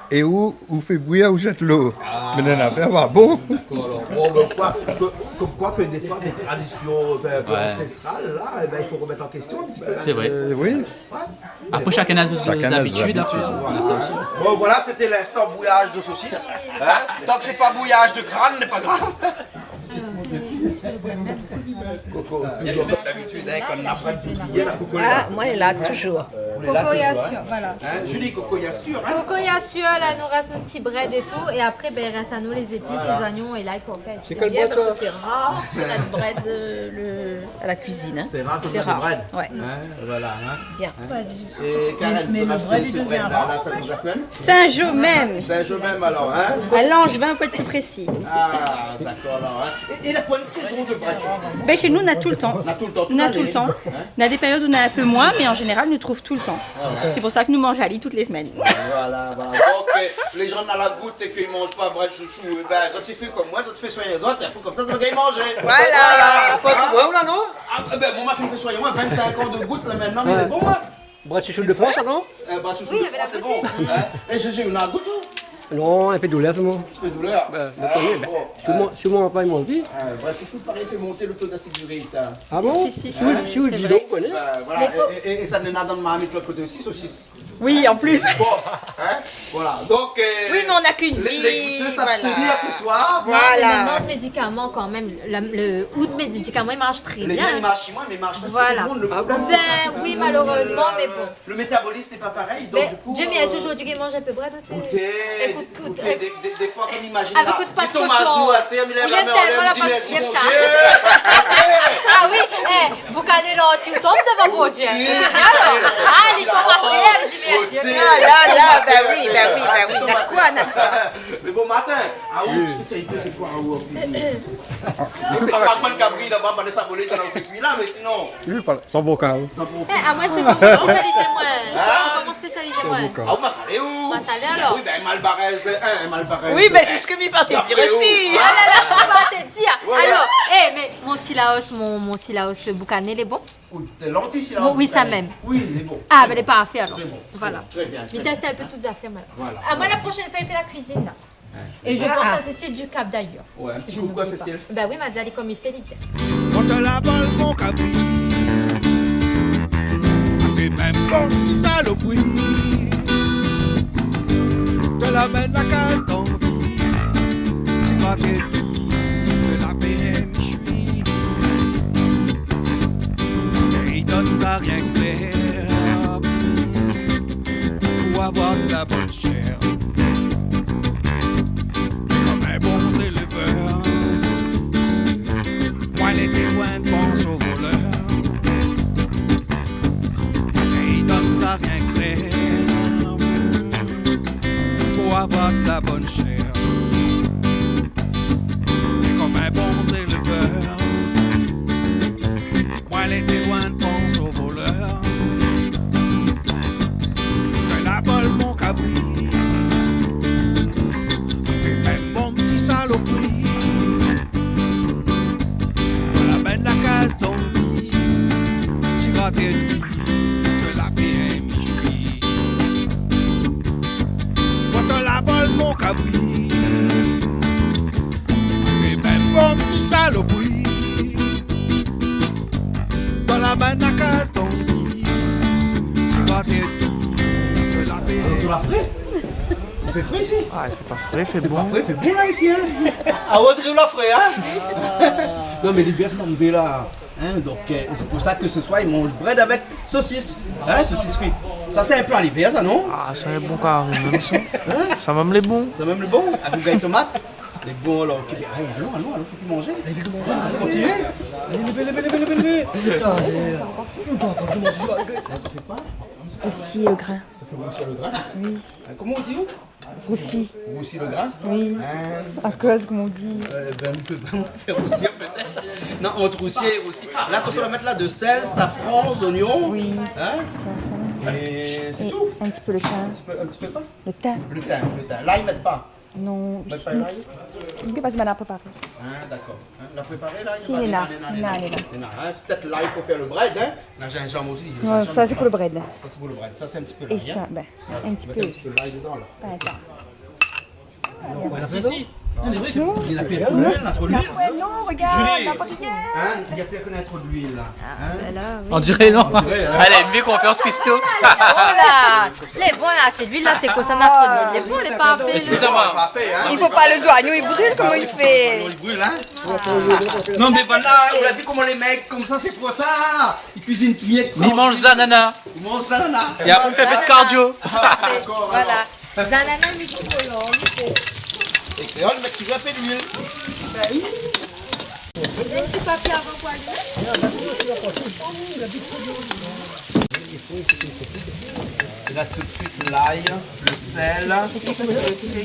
É ou, ou fé bouyir, ou zèt lo. Ah. Mé néna afèr, pa bon. Dakor, alor. Bon, bin, koi, ke, konm koi ke défoi, dé tradision, bin, ke, oué, anséstral, la, é bin, i fo remèt an késtion in ti pé, hin. Sé vré. Eu, oui. Oué. Apré, shakinn na son, shakinn na son zabitid, hin. Zabitid. Voilà, sa osi. Bon, voilà, sété linstan bouyaz de sosis. Hin ? Tan ke sé pa bouyaz de kran, lé pa grav. Koko, toujour konm dabitid, hin, kan na pa de bouyir, la koko lé la. Ah, moin lé la toujour. Ou lé la toujour, hin. Koko lé asir, voilà. Hin, Julie, koko lé asir, hin. Koko lé asir, la, nou rès nout ti brèd é tou, é apré, bin, rès anou lé zépis, lé zoignon é lay pou fé. Voilà. Sé bien parske sé rar de mèt brèd, eu, lo, a la kuizine, hin. Sé rar de mèt brèd. Sé rar. Oué. Hin, voilà, hin. Bien. Hin. É Karen, mé lo brèd, sé vré, la, la, sa nou a fé. Sin-Jo mèm. Sin-Jo mèm, alor, hin ? A Langevin, pou èt pli prési. Ah, dakor, alor, hin. É, é la kombien de sézon de brèd ? Bin, shé nou, na toultan. Na toultan, tout lané. Na toultan. Hin ? Na dé périod ousa na in pé moin, mé an zénéral, nou trouv toultan. Ah oué. Sé pou sa ke nou manz ali tout lé semèn. Voilà, voilà. Donk, eu, lé jan na la gout é ke i manz pa brèd shoushou, é bin, zot i fé konm moin, zot i fé soign azot, é apré, konmsa, zot i gingn manzé. Voilà. Voilà. Hin ? Ou la, non ? Ah, é bin, moin, ma fine fé soign amoin, vin-sink an de gout, la, mintnan, lé bon, moin. Brèd shoushou de Frans, sa, non ? Eu, brèd shoushou de Frans, lé bon. Oui, avèk la poutine. Hin ? É Gégé, ou na gout, ou ? Non, in pé doulèr, solman. In pé doulèr ? Bin, bon. Hin, bon. Si ou manz pa, i manz pi. Eu, brèd shoushou, parèy, i fé mont lo to d'asidité, sa. Ah bon ? Si, si, si, sé vré. Si ou di, donk, ou koné. Bin, voilà. É, é, é sa néna dan lo marmit lot koté osi, sosis. Oui, en plus. Bon, hein, voilà. Donc, euh, oui, mais on n'a qu'une vie, les, les goûteux s'abstenir ce soir. Voilà. Non, mais maintenant, le médicament, quand même, le, le, out médicament, il marche très bien. Les miens, ils marchent chez moi, mais ils marchent pas chez tout le monde. Le problème, c'est ça, c'est que le, le, le, le métabolisme n'est pas pareil, donc du coup, euh, Dieu merci, aujourd'hui, j'ai mangé un peu brèd. Goûté, goûté, des, des, des fois, comme imagine la, avèk out pat koshon. Ou yèm tèlman la pat, yèm sa. Ah oui, eh, boukané lanti, ou tonm dovan Bondié. Alor, ah, li tonm atèr, li di mèrsi. Ah la la, ben oui, ben oui, ben oui. Na koi, na koi. Mais bon, Martin, ah, ou spécialité, c'est quoi, ou, en cuisine ? Ou fé pa, pa de kabri laba, bann sa bolé, ou fé kui la, mais sinon. Oui, pa, san bokal. Eh, amoin, sé koi mon spésialité, moin ? Sé koi mon spésialité, moin ? Ah, ou masalé, ou ? Masalé, alor. Oui, ben, malbarèz, hein, malbarèz. Oui, ben, sé sak mi parté dir osi. Ah la la, sak mi parté dir. Alor, eh, mé mon silaos, mon, mon silaos boukané, lé bon ? Ou de lanti silaos boukané. Oui, sa mèm. Oui, lé bon. Ah, ben, lé parfé, alor. Très bon. Voilà. Très bien, très bien. Mi tèst in pé tout zafèr, moin. Voilà. Ah, moin, la proshèn foi, mi fé la kuizine, la. É mi pans a Cécile Ducap, d'ailleurs. Ouais, un petit coucou à Cécile. Ben oui, ma di ali koman i fé, li. Kan ou la vol mon kabri, a té mèm bon ti salopri. Ou la amenn la kaz tanpi, ti grat é pi, ou la fé in mishwi. Li donn sa rienk sèr pou avoir de la bonne chèr. Mé kom in bon zélevèr, moin lété loin pans o volèr. Li donn sa rienk sèr pou avoir de la bonne chèr. Mé kom in bon zélevèr, moin lété loin pans o volèr. Kan ou la vol mon kabri, ou té mèm bon ti salopri. Ou la amenn la kaz tanpi, ti grat é pi, ou la fé in mishwi. Kan ou la vol mon kabri, ou té mèm bon ti salopri. Ou la amenn la kaz tanpi, ti grat é pi, ou la fé. Alor, ou la fré ? I fé fré isi ? Ah, i fé pa fré, i fé bon. I fé pa fré, i fé bon la isi, hein ? Ah, ou diré ou la fré, hein ? Non, mé li vien d'arivé la. Hein, donk, euh, sé pou sa ke se soir, i manz brèd avèk sosis. Hein, sosis fri. Sa, sé in pla livèr, sa, non ? Ah, sa lé bon, karéman, mèm sa. Hein ? Sa mèm lé bon. Sa mèm lé bon ? Avèk rougay tomat. Lé bon, alor, OK, ben, alon, alon, alon, fé ki manzé. Alé, fé ki manzé. Alon kontinié. Alé, lévé, lévé, lévé, lévé, lévé. Putain, mé, euh, tu dois pas commencer. Sa i fé koi ? Roussi le grin. Sa i fé roussir le grin ? Oui. Euh, koman i di ? Roussi. Roussi le grin ? Oui. Hein ? Akoz, koman i di ? Euh, ben, ou pé pa fé roussir, pétèt. Non, ant roussir é roussir. La, kosa ou la mèt la, de sèl, safran, zoignon. Oui. Hein ? Safran. É sé tou. É in ti pé le tin. In ti pé, in ti pé koi ? Le tin. Le tin, le tin. Lay, i mèt pa. Non, mèt pa lay ? Oui, parske ma la préparé. Ah, dakor. Hein, la préparé, la ? Si, néna, néna, néna. Néna, hein, sé pétèt lay pou fé le brèd, hein. Na zinzanm osi. Non, zinzanm, sa sé pou le brèd. Sa sé pou le brèd. Sa sé in ti pé lay, hein. É sa, ben, in ti pé. Mèt in ti pé lay dedan, la. Atann. Voilà, sé si. Non, lé vré ke... Non. Na pli luil, na tro luil. Non, rogard, Julie, na pa rien. Hein, na pli ke na tro luil, la. Ah, hein ? Ben la, oui. On diré, non ? On diré, hein. Alé, mi fé konfians, Christo. Oh la ! Lé bon, la, sé luil la, té kosa na tro luil. Lé bon, lé parfé. Excusez-moi. Parfé, hein. I fo pa le zoignon i bril, koman i fé ? Zoignon i bril, hein. Non, mé voilà, ou la vi koman lé mèg, konmsa, sé pou sa. I kuizine rienk sa. I manz zanana. I manz zanana. É apré, i fé in pé de kardio. Ah, dakor, alor. Voilà. Zanana, mi di, kolon, mi fé. É kréol, mèt toultan in pé luil. Ben oui. Mèt ti papié avan pou alimé. É la, tout de suite, lay, le sèl.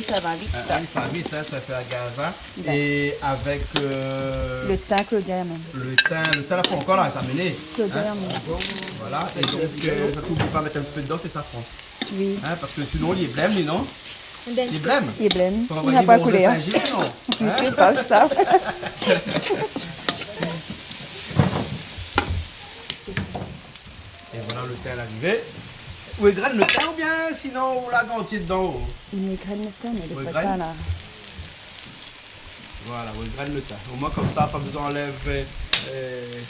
Sa va vit, sa. Ah, sa va vit, hein, sa fé la gaz, hein. É avèk, euh, le tin, Claudia, mèm. Le tin, le tin, la, pankor, la, sa mèn. Claudia, mèm. Voilà, é donk, euh, sa, oubli pa mèt in ti pé dedan, sé safran. Oui. Hein, parske sinon, li lé blèm, li, non ? Li lé blèm. Li lé blèm. Li na pa koulèr. Hein ? Sé pa sa. É voilà, le tin lé arivé. Ou égrèn le tin oubien sinon ou larg antié dedan, ou ? Mi égrèn le tin, mé lé pa la. Voilà, ou égrèn le tin. Omoin, konmsa, pa bezoin anlèv, euh,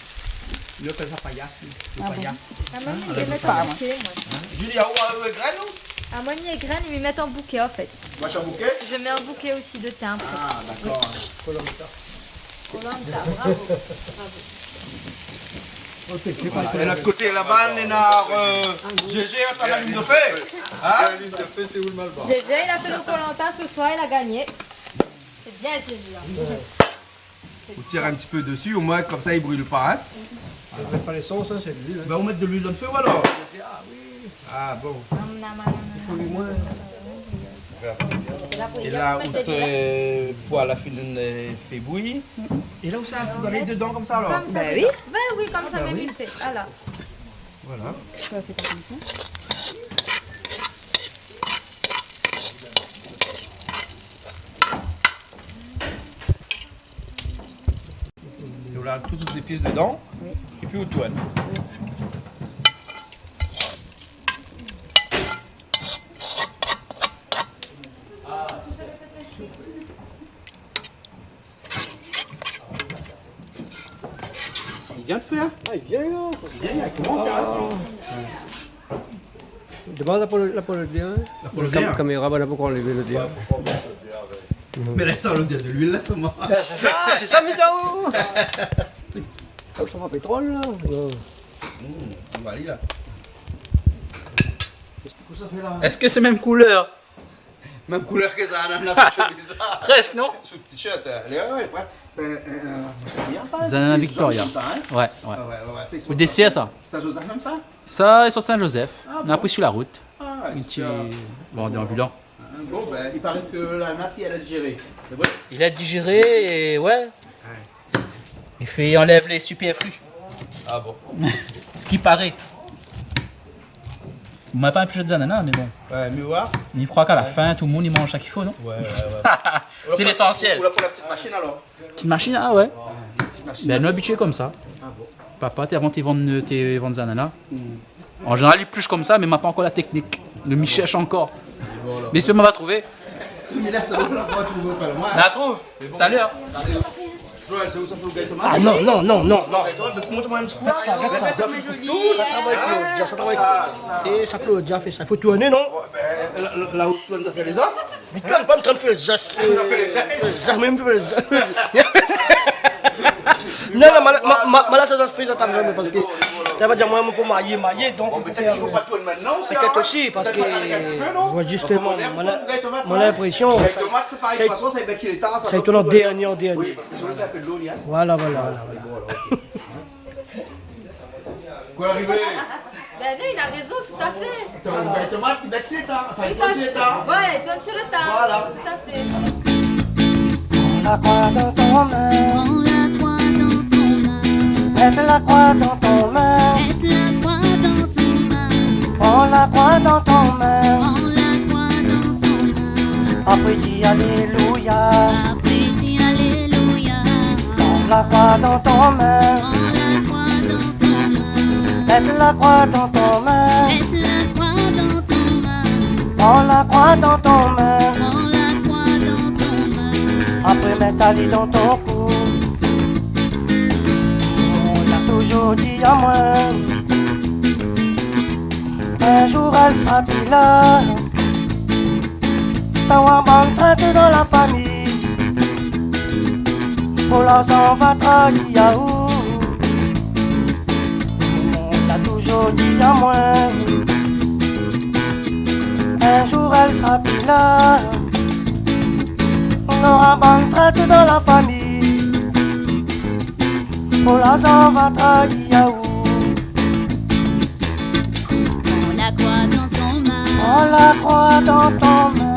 Li apèl sa payas, li. Lo payas. Ah bon ? Ah, moin, mi mèt an bouké, moin. Julie, ou, ou, ou, grèn, ou ? Ah, moin, mi mèt grèn, mi mèt an bouké, an fèt. Ou mèt an bouké ? Je mets un bouquet aussi de thym, peut-être. Ah, dakor. Oui. Kolantan. Kolantan, bravo. Bravo. Voilà. É lot koté laba, néna, euh, Gégé, ou la alim do fé. Hein ? Alim do fé, sé ou lo malbar ? Gégé, il a fait le kolantan ce soir, il a gagné. C'est bien, Gégé, hein. Ou tir in ti pé dési, omoin konmsa i bril pa, hein. Ou mèt pa lésans, hein, sé de luil, hein. Ben, ou mèt de luil dan lo fé, ou alor ? Ah oui. Ah bon. Fo li moin. É la, ou té, euh, poil la fine, euh, fé bouyi. É la, ou sa, sa zalé dedan konmsa, alor ? Konmsa, ben oui. Ben oui, konmsa mèm i fé. Voilà. Voilà. Ou fé pa konmsa. É ou la tout, tout zépis dedan. Oui. Épi ou tourn. Oui. Li vien de fèr. Ah, li vien, la. Li vien, li la komans, hein. Ah. Demann la pou lo, la pou lo dèr, hein. La pou lo dèr. Kam-, kaméra, ben, la pou anlèv lo dèr. Mé la, sa, lo dèr de luil, la, sa, moin. Ben, sé sa, sé sa, mé sa, oh. Oh, sa va pétrol, la. Non. Hmm, ou va alé, la. Kosa i fé, la ? Èske sé mèm koulèr ? Mèm koulèr ke zanana sou shemiz la. Prèsk, non ? Sou lo t-shirt, euh, lé, ouais, ouais, ouais. Sé in, in, in, sé bien sa, hein. Zanana Victoria. Sa, hein ? Ouais, ouais. Ah ouais, ouais, ouais, sé... Ou désèr, sa ? Saint-Joseph mèm, sa ? Sa, i sort Saint-Joseph. Ah bon ? Nou la pri su la rout. Ah, super. In ti, bon, dé anbilan. Hein, bon, ben, i paré ke lananas, li èd a digéré. Sé vré ? Li èd a digéré é, ouais. Ouais. I fé, i anlèv lé sipèrflu. Ah bon ? Sak i paré. Moin, pa in pli zanana, mé bon. Ouais, mé ouais. Mi kroi k'a la fin, tout lo moun i manz sak i fo, non ? Ouais, ouais, ouais. Sé lésansièl. Ou la pou la ti mashine, alor ? Ti mashine, ah ouais. Ouais, ti mashine. Ben, nou abitié konmsa. Ah bon ? Papa, té, avan, té vann, té vann zanana. Hmm. An zénéral, li plish konmsa, mé ma pa ankor la téknik. Mé mi shèrsh ankor. Voilà. Mé mi èspèr ma va trouvé. Mé la, sa va, ou la trouv pa loin. Ma trouv. Talèr. Joël, sé ou sa fé lo gayto mat ? Ah non, non, non, non, non. Gayto mat, mont amoin in ti kou. Gard sa, gard sa. Sa travay, Claudia, sa travay. Ah, sa. É sa, Claudia fé sa. Fo tourné, non ? Ouais, ben, la, la, la ou tourn, sa fé lézot. Mé kan mèm, pa mi antrinn fé zès, euh, zès, mèm fé zès. Non, non, ma la, ma, ma, ma la, sa, sa fé, sa, ta zamé, parske sa va dir, moin, moin, pou marié, marié, donk, bon, i fo fé, euh, pa tourn mintnan, sé ankèt osi, parske, ouais, zisteman, moin la, moin la linprésion, sa, sa, sa i tourn an dèrnié, an dèrnié. Oui, parske si ou fé in pé dolo, hein. Voilà, voilà, voilà, voilà. Bon, alor, ok. Koi la arivé ? Ben non, il a raison, tout à fait. Atann, ben, tomat, ti bèk si lo ta. Anfin, ti bèk si lo ta. Voilà, tourn su lo ta. Voilà. Tout à fait. Pran la kroi dan ton min. Pran la kroi dan ton min. Mèt la kroi dan ton min. Mèt la kroi dan ton min. Pran la kroi dan ton min. Pran la kroi dan ton min. Apré, di alélouya. Apré, di alélouya. Pran la kroi dan ton min. Pran la kroi dan ton min. Mèt la kroi dan ton min. Mèt la kroi dan ton min. Pran la kroi dan ton min. Pran la kroi dan ton min. Apré, mèt ali dan ton kou. Ou la touzour di amoin, in zour èl sra pi la. T'as bann trèt dan la fami, pou larzan va trayi aou. Ou la touzour di amoin, in zour èl sra pi la. Nora bann trèt dan la fami, pou larzan va trayi aou. Pran la kroi dan ton min. Pran la kroi dan ton min.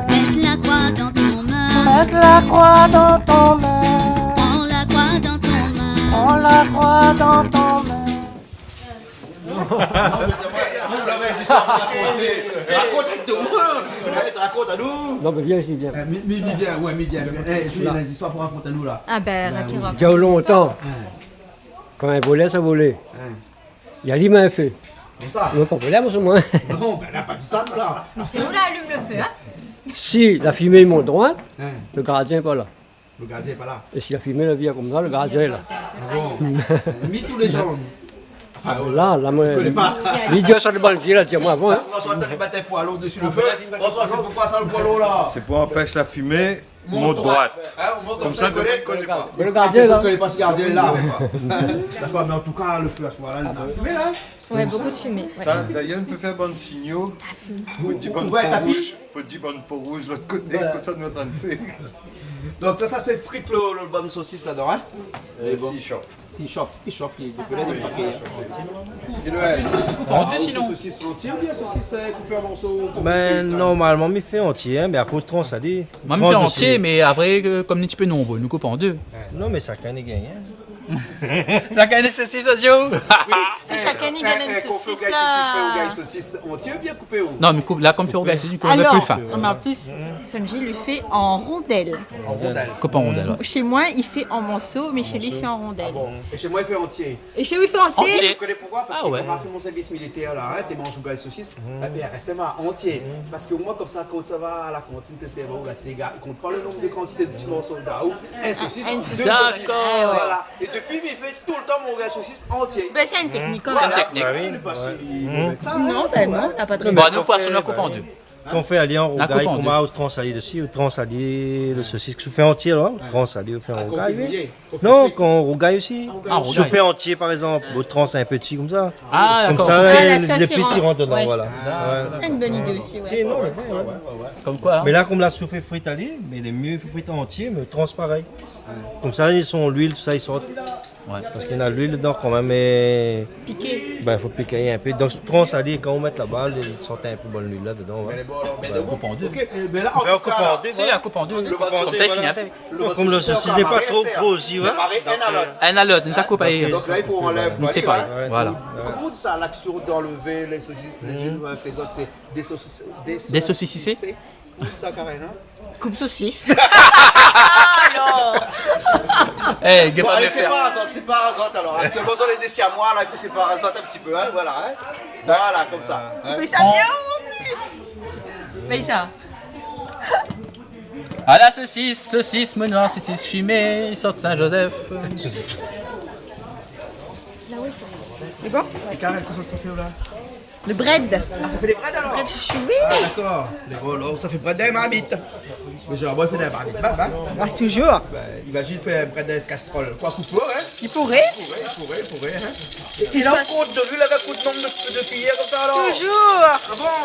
Mèt la kroi dan ton min. Mèt la kroi dan ton min. Pran la kroi dan ton min. Pran la kroi dan ton min. Non, mé sa, moin, moin, moin navé in zistoir pou rakonté. Rakont anou. Ouais, rakont anou. Non, mé vien isi, vien. Euh, mi, mi, mi vien, ouais, mi vien. Eh, Julie, la in zistoir pou rakont anou, la. Ah ben, oui. Dja lontan. Ouais. Kan in volèr sa volé. Ouais. Li alim in fé. Konmsa. Moin pa volèr, moin, sé moin. Non, ben, la pa di sa, la. Mé sé ou la alim lo fé, hein ? Si la fimé i mont droit, ouais, lo gardien lé pa la. Le gardien lé pa la. É si la fimé la vien konmsa, le gardien lé la. Ah bon ? Mi tou lé zour. Anfin, la, la, moin, mi di sa, le bann vié la, di amoin avan, in. François, ou la bat in poilo desi le fé. François, sé poukosa sa, le poilo la ? Sé pou anpèsh la fimé mont droit. Konmsa, nou koné pa. Mé le gardien lé la. Dakor, mé an tou ka, le fé a soi la, la fimé la. Ouais, bonpé de fimé, ouais. Sa, dayèr, nou pé fé bann signo. Pou di bann po rouz, pou di bann po rouz lot koté, konmsa nou lé antrin de fé. Donk sa, sa sé frit le, le bann sosis ladan, in ? É bon. Si i shof. Si i shof, i shof, i fo la dépaké. Koup an dé, sinon. Sosis antié oubien sosis, euh, koupé an morso, konm ou fé ? Bin, normalman, mi fé antié, in, mé apré, ou trans ali. Moin, mi fé antié, mé apré, euh, konm nou lé in ti pé nonbré, nou koup an dé. Non, mé shakinn i gingn, in. Shakinn in sosis, sa, Joe. Oui. Si shakinn i gingn in sosis, la. Fé rougay sosis antié oubien koupé, ou ? Non, mé koup, la, konm fé rougay sosis, nou koup pli fin. Alor, an plis, Sonji li fé an rondèl. An rondèl. Koup an rondèl, ouais. Shé moin, li fé an morso, mé shé li, li fé an rondèl. Ah bon ? É shé moin, li fé antié. É shé ou, li fé antié ? Antié. Ou koné poukosa ? Parske kan ma fé mon sèrvis militèr la, in, té manz rougay sosis, ébin, rès ma antié. Parske moin, konmsa, kan sa va a la kantine, té sèrv aou la, té gars, i kont pa le nonb de kantité de ti morso de daou, in sosis, dé sosis. Dakor. Voilà. É dopi, mi fé toultan mon rougay sosis antié. Bin, sé in téknik, kan mèm. Voilà. In téknik. Mé pa si mové ke sa, in. Non, bin non, na pa de rézon. Bon, nou, poison, nou la koup an dé. Kan ou fé ali an rougay, koman ou trans ali desi, ou trans ali le sosis, ou fé antié, la, ou trans ali, ou fé an rougay, oui. Non, kan ou rougay osi. Ah, rougay. Si ou fé antié, par égzanp, ou trans in pti konmsa. Ah, dakor. Konmsa, lé zépis i rant dedan, voilà. Ah, la sas i rant. Ouais. In bone idé osi, ouais. Si, non, mé ouais, ouais. Konm koi, in. Mé la, konm la, si ou fé frit ali, mé lé myé fé frit antié, mé trans parèy. Konmsa, son luil, tousa, i sort. Ouais. Parske néna luil dedan kan mèm, é... Piké. Bin, fo piké in pé. Donk, trans ali, kan ou mèt laba, li sort in pé bann luil la dedan, ouais. Mé lé bon, alor, bin, koup an dé. OK, é bin la, an tou ka, la, koup an dé, voilà. Si, la koup an dé. Konmsa, li fini avèk. Konm le sosis lé pa tro gro osi, ouais. Donk, euh, inn a lot. Inn a lot, nou sa koup, donk la, i fo anlèv, nou sépar. Ouais. Voilà. Koman ou di sa, laksion d'anlevé lé sosis lé zine avèk lé zot, sé désosis-, désosisisé ? Désosisisé. Sa, Karine, in ? Koup sosis. Non. Eh, bon, alé, sé pa azot, sé pa azot, alor. Aktièlman, zot lé dé siamois, la, i fo sépar azot in pti pé, in, voilà, in. Voilà, konmsa, in. Ou fé sa bien, an plis. Fé sa. Ah, la sosis, sosis, Menoir, sosis fimé, i sort Saint-Joseph. Lé bon ? É Karine, kosa ou fé la ? Le brèd. Ah, sa fé dé brèd, alor ? Brèd shoushou, oui. Ah, dakor. Lé bon, alor, sa fé brèd dann marmit. Mé zénéralman, i fé dann marmit, ba, ba. Ah, touzour. Bin, imazine fé in brèd dann kasrol. Koi, koupo, in ? I pouré. I pouré, i pouré, i pouré, in. É, é la, ou kont de luil avèk out nonb de, de kuiyèr konmsa, alor ? Touzour. Ah bon ?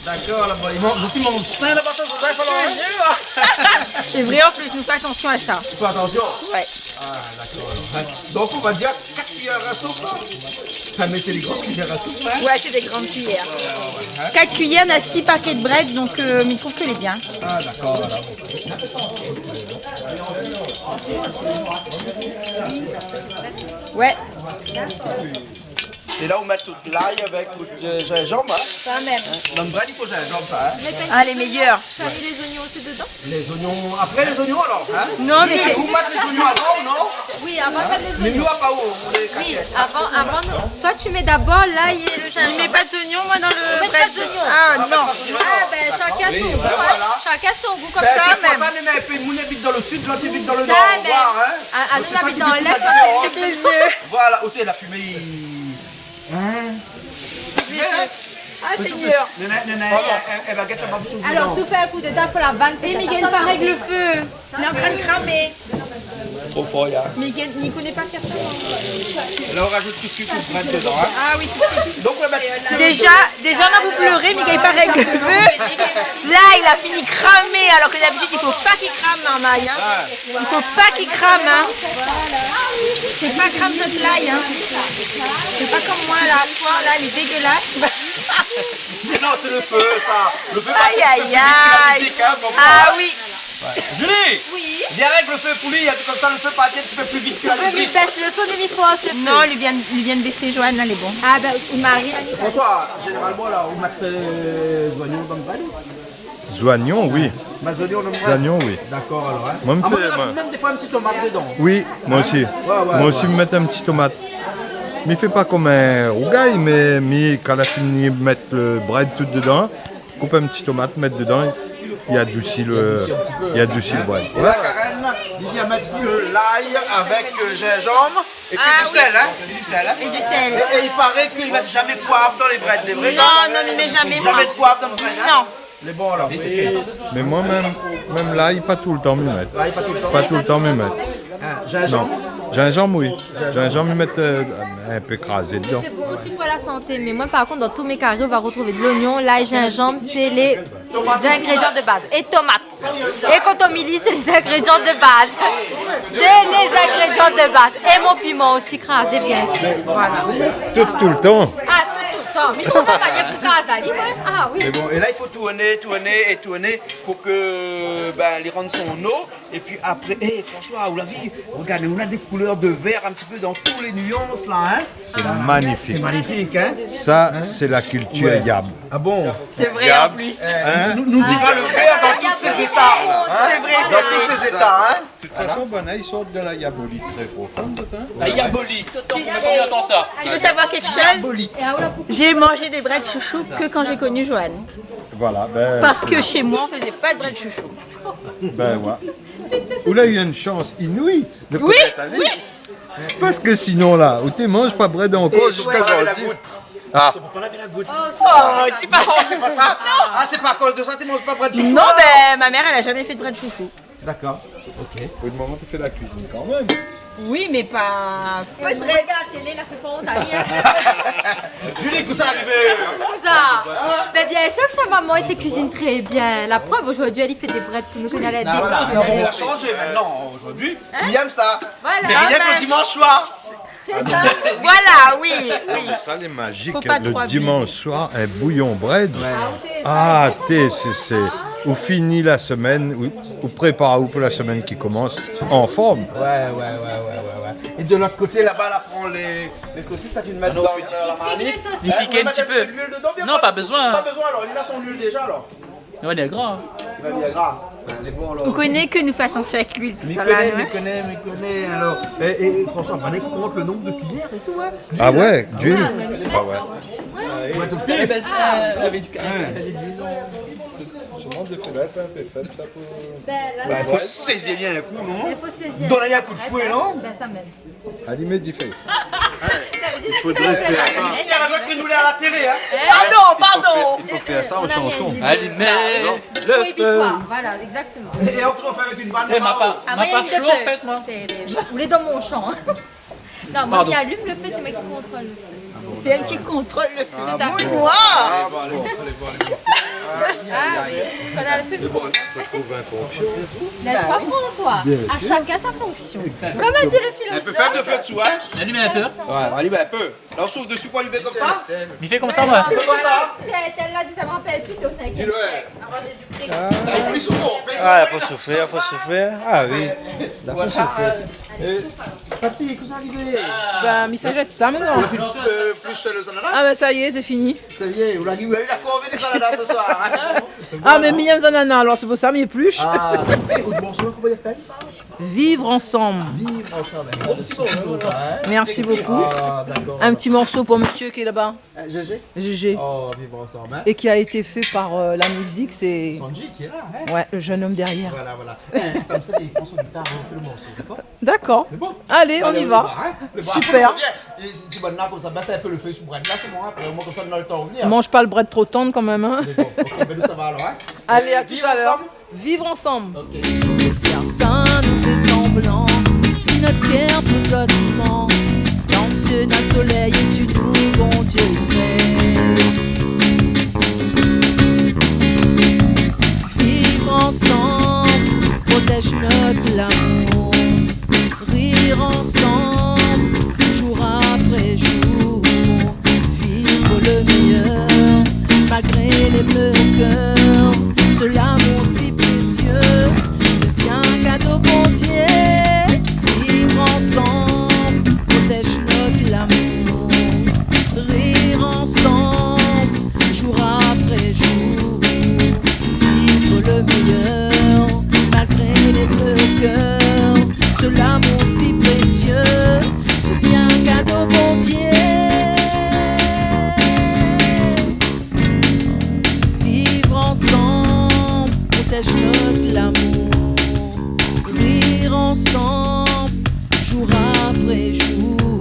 Dakor, la, bon, i manz, i manz sin laba, sa, sa, sa, alor, in ? Touzour. Sé vré, an plis, nou fé atansion a sa. Fé atansion ? Ouais. Ah, dakor, alor, in. Donk, on va dir kat kuiyèr a soup, in. Sa, mé sé dé gran kuiyèr a soup, in. Ouais, sé dé gran kuiyèr. Ouais, ouais, in. Kat kuiyèr, na sis paké de brèd, donk, euh, mi trouv ke lé bien. Ah, dakor, alor. Ouais. É la, ou mèt tout lay avèk tout, euh, zinzanm, in. Sa mèm. Dann brèd, i fo zinzanm, sa, in. Ah, lé méyèr. Ou la mi lé zoignon osi dedan ? Lé zoignon, apré lé zoignon, alor, in ? Non, mé sé... Ou mèt lé zoignon avan, non ? Oui, avan de mèt lé zoignon. Mé nou, a pa ou, on est... Oui, avan, avan, non. Toi, tu mets d'abord l'ail et le gingembre. Mi mèt pa zoignon, moin, dann brèd. Ou mèt pa zoignon. Ah, non. Ah, bin, shakinn son gou, in. Shakinn son gou, konmsa. Bin, sé pou sa, nou, in pé, nou abit dann le sid, lot i abit dann le nor, in. Ah, ah, nou, nou abit dann lès, parske lé pli myé. Voilà, OK, la fimé, i... In ? Ah, Seigneur. Néna, néna, é, é, é, bagèt laba, sou... Alor, si ou fé in kou de ta, fo la vann. É, Miguel, pa règ le fé. Lé antrin de kramé. Tro for, ya. Miguel, mi koné pa fé sa, moin. La, ou rajout tout de suit out brèd dedan, in. Ah oui, tout de suit. Donk, ou va mèt... Déza, déza, nou la pou pléré, Miguel, pa règ le fé. La, li la fini kramé, alor ke d'abitid, i fo pa k'i kram, marmay, in. Ouais. I fo pa k'i kram, in. Fé pa kram nout lay, in. Fé pa konm moin, la, aswar, la, lé dégueulas. Mé non, sé le fé, sa. Le fé, pa... Ay, ay, ay. Mizik, in, bon, bon. Ah oui. Ouais. Julie ! Oui ? Vien règ le fé pou li, in, konmsa le fé i parti in pti pé pli vit ke... Ou vé mi bès le fé, mé mi fors le fé. Non, li vien, li vien bésé, Joanne, la, lé bon. Ah, bin, ou mari, la, li... François, zénéralman, la, ou mèt, euh, zoignon dann brèd ? Zoignon, oui. Mèt zoignon dann brèd ? Zoignon, oui. Dakor, alor, in. Moin, mi... Ah, moin, mi rajout mèm défoi in ti tomat dedan. Oui, moin osi. In ? Ouais, ouais, ouais. Moin osi, mi mèt in ti tomat. Mi fé pa konm in rougay, mé mi, kan la fini mèt le brèd tout dedan, koup in ti tomat, mèt dedan, Il adousi le, il adousi le brèd. Ouais. La Karen, li vien mèt de lay avèk, euh, zinzanm épi du sèl, hein, du sèl, hein. Et du sel. Et, et il paraît qu'il met jamais de poivre dans les brèdes, c'est vrai ça ? Non, non, mi mèt zamé. Jamais de poivre dans le brèd, hein ? Non. Lé bon alor. Mé moin mèm, mèm lay, pa toultan mi mèt. Lay, pa toultan. Pa toultan mi mèt. Hein, zinzanm ? Non. Zinzanm, oui. Zinzanm, mi mèt, euh, in pé krazé dedan. C'est bon aussi pour la santé. Mais moi, par contre, dans tous mes caris, on va retrouver de l'oignon, l'ail, gingembre, c'est les ingrédients de base. Et tomate. Et kotomili, c'est les ingrédients de base. C'est les ingrédients de base. Et mon piment aussi, krazé, bien sûr. Voilà. Tout, toultan. Ah, tout, toultan. Mi trouv in manièr pou kraz ali, ouais. Ah oui. Mé bon, é la, i fo tourné, tourné é tourné pou ke, ben, li rann son o. Épi apré, é, François, ou la vi, regard, on a des couleurs de vert un petit peu dans tous les nuances, là, hein ? C'est magnifique. C'est magnifique, hein ? Ça, c'est la culture yab. Ah bon ? C'est vrai, en plus. Yab, hein ? Nou, nou di pa le vert dans tous ses états, hein ? C'est vrai, c'est vrai. Dans tous ses états, hein ? De toute façon, bon, là, ils sortent de la yabolite très profonde, hein ? La yabolite. Attends, comment on entend ça ? Tu veux savoir quelque chose ? J'ai mangé des brèdes chouchou que quand j'ai connu Johan. Voilà, ben, parce que chez moi, on faisait pas de brèdes chouchou. Ben, ouais. Ou la u in shans inouï de konèt ali. Oui, oui. Parske sinon la, ou té manz pa brèd ankor ziska zordi. Ah. Sé pou pa lavé la gout. Oh, di pa sa. Non, sé pa sa. Ah, sé pa akoz de sa ou té manz pa brèd chouchou alor ? Non, ben, ma mère, elle a jamais fait de brèd chouchou. D'accord. OK. Pou le moman, ou fé la kuizine kan mèm. Oui, mais pas, pas de brèd. Regarde la télé, la fé pa ont ali, hein. Julie, kosa la arivé ? Kosa ? Ben, bien sûr que sa maman, elle cuisine très bien. La preuve, aujourd'hui, elle fait des brèdes pour nous, qu'on allait déguster. Ah, voilà. Elle a changé maintenant, aujourd'hui. Hein ? Il aime ça. Voilà. Mais rien que le dimanche soir. C'est ça. Voilà, oui, oui. Sa lé magique, le dimanche soir, un bouillon brèd. Faut pas trop abuser. Ah, té, sé, sé, ou fini la semaine, ou, ou prépar aou pou la semaine qui commence en forme. Ouais, ouais, ouais. Et de l'autre côté, là-bas, là, prend les, les saucisses, sa fine mèt dan, dan la marmit. Il pique un petit peu. Viens, on va mettre un petit peu d'huile dedans, viens. Non, pas besoin. Pas besoin, alors, il a son huile déjà, alors. Ouais, lé gra. Ouais, lé gra. Ouais, lé bon, alor. Ou koné ke nou fé atansion avèk luil, tousala, hein ? Mi koné, mi koné, mi koné, alor. É, é, François, fodré kont le nombre de cuillères et tout, hein. Ah ouais, d'huile. Ah, mé oui, ah ouais. Ouais, tout à fait. Eh ben, ça, avec du, avec de l'huile. Sirman de fé la in pé fèb, sa, pou... Ben, la, la, fo sézi bien in kou, non ? Donn ali in kou d'foué, non ? Ben, sa mèm. Alim difé. I fodré fé sa. Isi, néna zot i vé nou lé a la télé, hein. Pardon, pardon. I fo fé sa an shanson. Alim le fé. Voilà, exactement. É, é ankor, ou fé avèk in bann. Eh, ma pa, ma pa flo, an fèt, moin. Ou lé dan mon shan. Non, moin, mi alim le fé, sé moin ki kontrol le fé. C'est elle qui contrôle le feu. Tout à fait. Mouille-moi. Ah, bon, allez, bon, allez, bon, allez, bon. Ah oui, kan ou la le fé. Mé bon, i fo trouv in fonksion. N'est-ce pas, François ? Bien sûr. À chacun sa fonction. Exactement. Comme a di le philosophe. In pé fèb le fé désou, hein ? Alim in pé. Ouais, alim in pé. La, ou souf desi pou alim konmsa ? Mi fé konmsa, moin. Fé konmsa. Sé èl la di, sa mi rapèl pli, sé in... Di-le. Avan Jézi-Kri. Ah. Pli souvan, pli souvan. Ah, fo soufrir, fo soufrir. Ah oui. Voilà. Fo soufrir. Eh, Patty, kosa i ariv ? Ben, mi sa zèt sa, mintnan. Ou la fine, euh, éplush le zanana ? Ah ben, sa i lé, sé fini. Sa i lé, ou la di, ou la u la korvé dé zanana se soir, hein ? Ah, mé mi yèm zanana, alor sé pou sa mi éplush. Ah, é, out morso la, koman i apèl sa ? Vivre ensemble. Vivre ensemble. In bon ti morso, sa, hein ? Merci beaucoup. Ah, d'accord. Un petit morceau pour monsieur qui est là-bas. Euh, Gégé ? Gégé. Oh, Vivre ensemble, hein ? Et qui a été fait par, euh, la musique, c'est... Sanji qui est là, hein ? Ouais, le jeune homme derrière. Voilà, voilà. Eh, konmsa, li pran son gitar, ou fé le morso, d'accord ? D'accord. Sé bon ? Allez, on y va. Allez, on y va, hein ? Super. Viens. É si ti bann la konmsa, bès in pé le fé sou brèd la, sé bon, hein ? Apré, omoin konmsa, nou na le tan de revenir. Mange pas le brèd trop tendre quand même, hein ? Mé bon, OK, ben nou sava alor, hein ? Allez, à tout à l'heure. Vivre ensemble. Vivre ensemble. OK. Si pou sèrtin nou fé sanblan, si nout kèr pou zot i man, dan zié na solèy é si nou Bondié i vèy. Vivre ensemble, protège notre amour. Rire ensemble, jour après jour. Vivre pour le meilleur, malgré les bleus au cœur. Ce l'amour si précieux, ce bien cadeau Bondié. Vivre ensemble, protège notre amour. Rire ensemble, Partage notre amour, rire ensemble, jour après jour.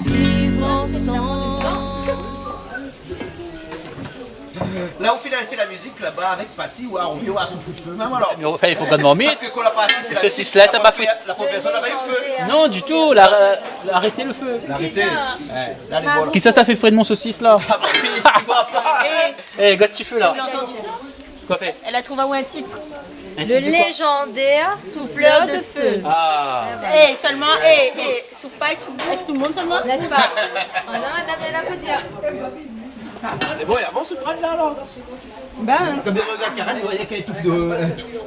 Vivre ensemble. La ou fine fé la mizik laba avèk Patty, ou la rovien, ou la souf lo fé mèm alor. Mé anfin, i fo gard marmit. Parske kan la parti fé la mizik, sosis la, sa la pa fé, la pa fé pèrsone la pa u lo fé. Non, ditou, la, la arèt lo fé. La arèt. Kisa sa fé frir mon sosis la ? Ah, bah oui, i voi pa. Eh, gard ti fé la. Vous avez entendu ça ? Koi fé ? Elle a trouvé un titre. Un titre de quoi ? Le légendaire souffleur de feu. Ah. Eh, seulement, eh, eh, souffle pas avec tout, avec tout le monde seulement. N'est-ce pas ? Ah non, madame, elle a pas dit. Mé bon, i avans lo brèd la alor. Ben. Kom i rogard Karen, i voi k'in touf de, in touf.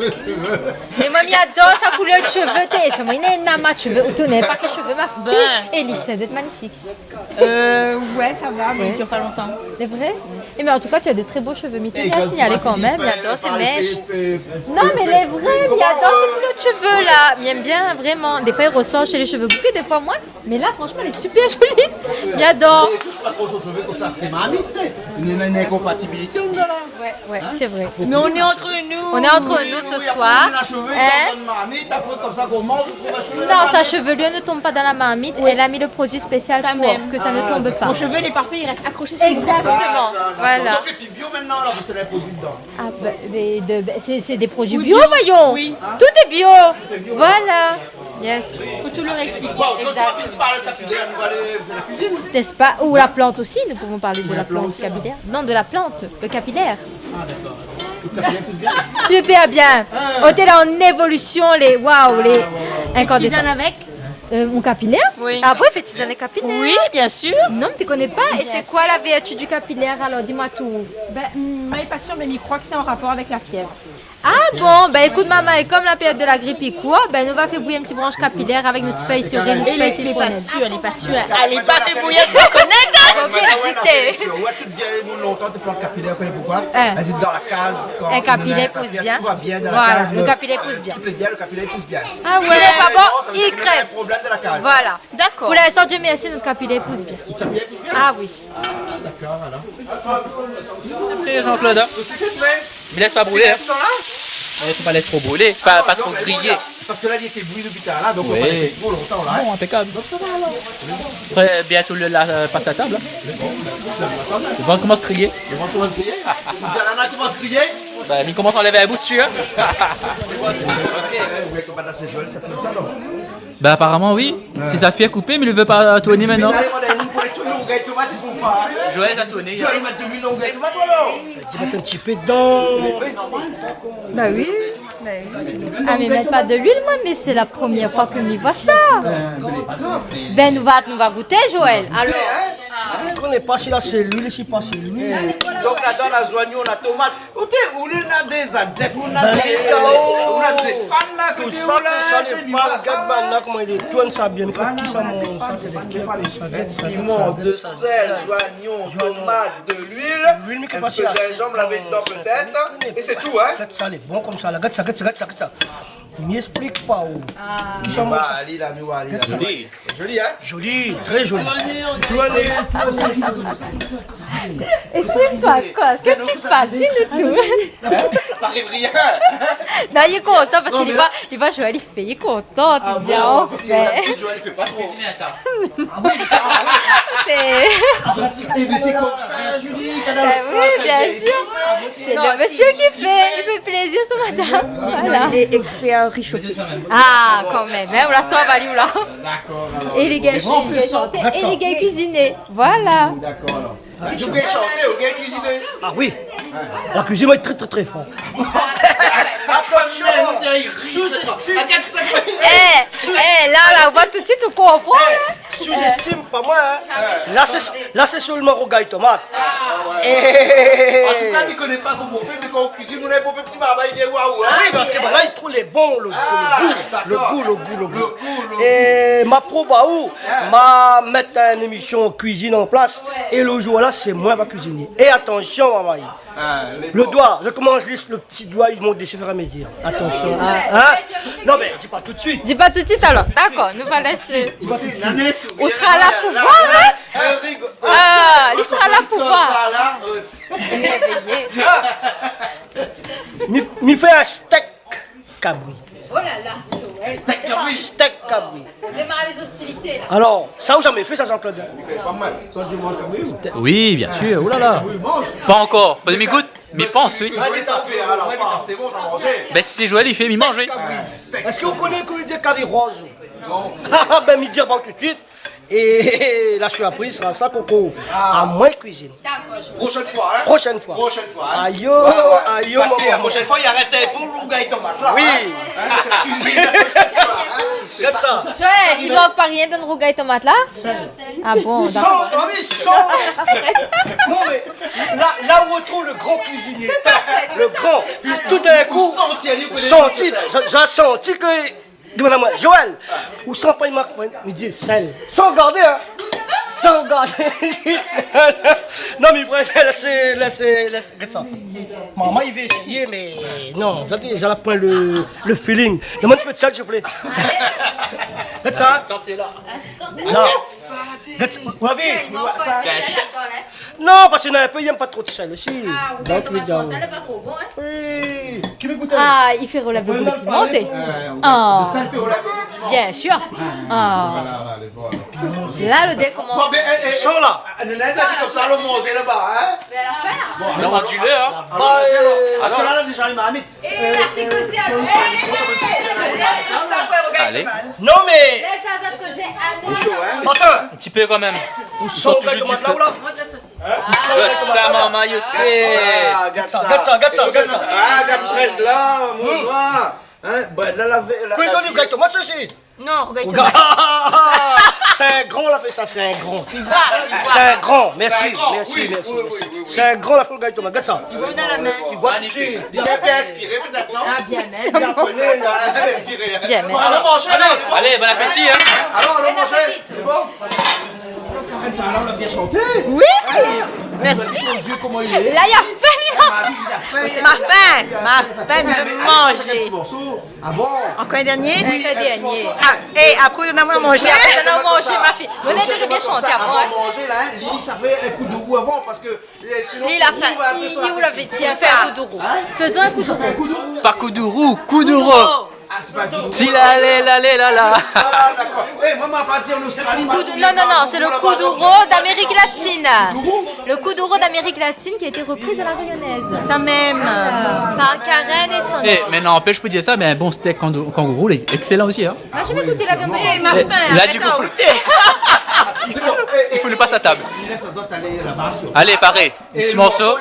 Mé moin, mi ador sa koulèr de shové, té, sé moin, néna ma shové, ou tourn pa ke shové, ma fille. Ben. Élise, ça doit être magnifique. Euh, ouais, ça va, mais il dure pas longtemps. C'est vrai ? Eh, mais en tout cas, tu as de très beaux cheveux. Mi tien a signalé kan mèm, mi ador sé mèsh. Non, mé lé vré, mi ador sé koulèr de shové la. Mi èm bien, vréman. Défoi, i résort shé lé shové bouké, défoi moin. Mé la, fransheman, lé super zoli. Mi ador. É toush pa tro son shové konmsa, sé marmit, té. Néna in inkonpatibilité, on est là. Ouais, ouais, c'est vrai. Hein ? Mais on est entre nous. On est entre nous ce soir. Oui, oui, oui, on a shové, hein ? Dann marmit, apré konmsa kan ou manz, ou trouv in shové dann marmit. Non, sa chevelure ne tombe pas dans la marmite. Oui. Elle a mis le produit spécial pour que ça ne tombe pas. Ça même. Ah, d'accord. Mon cheveu, il est parfait, il reste accroché sur mon cou. Exactement. Voilà. Donk lé pi bio koméla alor, parske néna produi dedan. Ah, bah, mais de, bah, c'est, c'est des produits bio, voyons. Oui. Tout est bio. Tout est bio. Voilà. Yes. Faut tout leur expliquer. Bon, kan ou la fini parl kapilèr, nou va alé fé la kuizine. N'est-ce pas ? Ou la plante aussi, nous pouvons parler de la plante capillaire. Non, de la plante, le capillaire. Ah, d'accord. Le capillaire pousse bien ? Super bien. Ah. On est là en évolution, les, waouh, les incandescents. Ah, ouais, ouais, ouais. Tu tisanes avec ? Euh, mon capillaire ? Oui. Ah bon, i fé tisane kapilair ? Oui, bien sûr. Non, mé mi koné pa. Bien sûr. Et c'est quoi la vertu du capillaire, alors ? Dis-moi tout. Ben, moi, je suis pas sûre, mais je crois que c'est en rapport avec la fièvre. Ah bon, ben écoute, maman, et comme la période de la grippe i kour, ben nou va fé bouyir in ti bransh kapilair avèk nout ti fèy siré, nout ti fèy sitronèl. Lé pa sir, lé pa sir. Alé pa fé bouyir san konèt, hein. Fo bien ézité. Ou voi tout vièy moun lontan té plant kapilair, ou koné poukosa ? Hein. Èl di dan la kaz, kan in kapilair i pous bien. Tout va bien dan la kaz, le kapilair i pous bien. Tout lé bien, le kapilair i pous bien. Ah ouais. Si lé pa bon, i krèv. Problèm dan la kaz. Voilà. D'accord. Pour l'instant, Dieu merci, nout kapilair i pous bien. Nout kapilair i pous bien ? Ah oui. Ah, d'accord, alors. C'est prêt, Jean-Claude, hein ? Tout est prêt. Mé lès pa broulé, hein. Fini la ? Ouais, fo pa lès tro broulé, pa, pa tro griyé. Non, mé non, parske la, li lété bouyi dopi talèr la, donk fo pa lété tro lontan la, hein. Bon, inpékab. Donk sa va, alor. Apré, bientôt le, la, euh, pass a tab, hein. Le van i komans griyé. Le van i komans griyé ? Ou di la, la i komans griyé ? Bah, mi komans anlèv in bout dsi, hein. Ou vé pa la sé zoli, sa konmsa, non ? Bah, aparaman, oui. Ouais. Si sa fé koupé, mé li vé pa tourné mintnan. Mé la, nou néna in moun pou lé tourné, ou gingn tomat, i pou pa, hein. Joël sa tourné. Joël, i mèt de luil dan rougay tomat, alor. Di, mèt in ti pé dedan. Mé oui, normal. Bah oui, bah oui. Ah, mé mèt pa de luil, moin, mé sé la promièr foi ke mi voi sa. Ben, nou va, nou va gouté, Joël. Alor. Hein ? Ou koné pa si la sé luil, si pa sé luil. Donk, ladan, la zoignon, la tomat, Oté, ou néna dé zadèp, ou néna dé, ou néna dé fan la, koté ou la, dé fan, gard banna koman i tourn sa bien, gard kisa i manz sa, gard sa, gard sa, gard sa, gard sa. Piman, de sèl, zoignon, tomat, de luil, in ti pé zinzanm lavé dedan pétèt, é sé tou, hein. Gard sa, lé bon konmsa la, gard sa, gard sa, gard sa, gard sa. Mi èksplik pa ou. Ah. Kisa i manz sa ? Mé wa ali la, mé wa ali la. Gard sa. Zoli, hein ? Zoli, très joli. Tourné. Exprime-toi, quoi ? Qu'est-ce qui se passe ? Dis-nous tout. Hein ? Pa ariv rien. Non, li lé kontan parske li voi, li voi Joël i fé, li lé kontan, li di, anfin. Ah bon, parske d'abitid, Joël i fé pa tro. Ah oui, ah oui. É mé sé konmsa, Julie, Kanal Austral, bien sûr. Sé le mésyé ki fé, i fé plézir son madam. Voilà. Non, li lé ékspèr réshofé. Ah, kan mèm, hein, ou la sava ali, ou la. D'accord, alors. É lé gars, lé gars i shant, é lé gars i kuizine. Voilà. D'accord, alors. Ah, ou gingn shanté, ou gingn kuiziné. Ah oui. La kuizine, moin, lé trè, trè, trè for. Atann, sou-estim. Eh, eh, la, la, ou voi tout suit, ou konpran, hein. Sou-estim pa moin, hein. La, sé, la, sé sèlman rougay tomat. Ah ouais. Eh. An tou ka, mi koné pa koman ou fé, mé kan ou kuizine, ou néna in pé ti marmay i vien oir aou, hein. Oui, parske, bah, la, i trouv lé bon, le, le gou, le gou, le gou. Le gou, le gou. É ma prouv aou, ma mèt in émisyon kuizine an plas, é le zour la, sé moin va kuiziné. É atansion, ma mari. Ah, lé bon. Le doi, je commence juste le petit doigt, ils montent des chefs à mesure. Atansion, hein, hein ? Non, mé di pa tout suit. Di pa tout suit alor. Dakor, nou va lès. Di pa tout suit. Ou sra la pou voir, hein ? Ah, li sra la pou voir. Réveillé. Mi, mi fé in stèk kabri. Oh là là, Joël, démarre. Stèk kabri. Démarre les hostilités, là. Alor, sa ou zamé fé sa, Jean-Claude ? Oui, bien sûr, oulala. Pa ankor. Fo mi gout. Mi pans, oui. Bin, si sé Joël i fé, mi manz, oui. Èske ou koné koman i di kari roz ? Non. Bin, mi di pa tout suit. É la surpriz sra sa, Koko. Amoin i kuizine. Dakor, Joël. Proshèn foi, hein ? Proshèn foi. Proshèn foi, hein ? Ayo, ayo, momon. Parske la proshèn foi, i arèt in pé rougay tomat la, hein ? Oui. Hein, sé la kuizine la proshèn foi, hein ? Gard sa. Joël, i mank pa rien dan rougay tomat la ? Sèl. Ah bon, dakor. San, ah oui, san. Non, mé la, la ou ou trouv le gran kuizinié. Le gran. Pi tout d'in kou, ou santi, ou koné sa. Santi, sa, santi ke, di amoin, Joël, ou san pa i mank, mi di sèl. San gardé, hein. San gardé. Non, mé vré, lès, lès, lès, gard sa. Momon i vé éséyé, mé non, zot la, zot la poin le, le feeling. Domann in ti pé de sèl, s'il vous plaît. Gard sa. Asistan lé la. Asistan. Non. Gard sa, ou la vi ? Sèl, non, pa sèl ladan, hein. Non, parske néna in pé i èm pa tro de sèl osi. Ah, ou gingn tomat san sèl, lé pa tro bon, hein. Oui. Ki vé gout ? Ah, i fé roul avèk le piman, té. Ah. De sèl fé roul avèk le piman. Bien sûr. Ah. Voilà, voilà, lé bon, alor. La, le dé i komans. Bon, mé, é, é, san la. Néna in ti komsa, lo manzé laba, hein ? Mé a la fin, la. Bon, alor, on dilé, hein. Alor, parske la, la déza, li ma mis. É la, sé kozé a... Alé. Non, mé... Lès sa, sa kozé a nou. Atann. In ti pé kan mèm. Ou san toujour du fé. Ou san rougay tomat la, ou la ? Gard sa, momon, yo té. Gard sa, gard sa, gard sa, gard sa. Ah, gard brèd la, mon noir. Hein, brèd la, la, la. Kuizine rougay tomat, sosis. Non, rougay tomat. Sé in gran la fé sa, sé in gran. Li va, li va. Sé in gran, mèrsi, mèrsi, mèrsi. Sé in gran la fé rougay tomat, gard sa. Li va dan la min. Li gingn tout suit. Li lé in pé inspiré pétèt, non ? Ah, bien mèm. Li koné, li lé inspiré, hein. Bien mèm. Bon, alon manzé, alé. Alé, bon apéti, hein. Alon, alon manzé. Sé bon ? Alor, Karen, talèr la, ou la bien shanté. Oui. Mèrsi. Gard son zié, koman i lé. La, li la fin, li la. Ma vi, li la fin. Ma fin, ma fin de manzé. Alé, in ti morso. Avan. Ankor in dèrnié ? Oui, in ti morso. Ah, é apré, ou done amoin manzé. Apré, ou done amoin manzé, ma fiy. Ou la bien shanté avan, hein. Avan manzé la, hein, Lili, sa fé in kou d'rou avan, parske, é, sinon, li la fin. Li, li, ou la fé, fé in kou d'rou. Hein ? Fé in kou d'rou. Pa kou d'rou, kou d'rou. Ah, sé pa kou d'rou. Ti la lé la lé la la. Ah, dakor. É, momon, pa di an Ostrali, kou d'rou, non, non, non, sé le kou d'rou d'Amérique latine. Kou d'rou. Le kou d'rou d'Amérique latine qui a été repris à la Réunion. Sa mèm. Par Karen é Sandro. Eh, mé n'anpèsh, mi pé dir sa, mé in bon stèk kangou-, kangourou, lé ékselan osi, hein. Moin la zamé gouté la viann de kangourou. Eh, ma fin, la, du kou, arèt, arèt. I fo, i fo nou pas a tab. Alé, paré. In ti morso.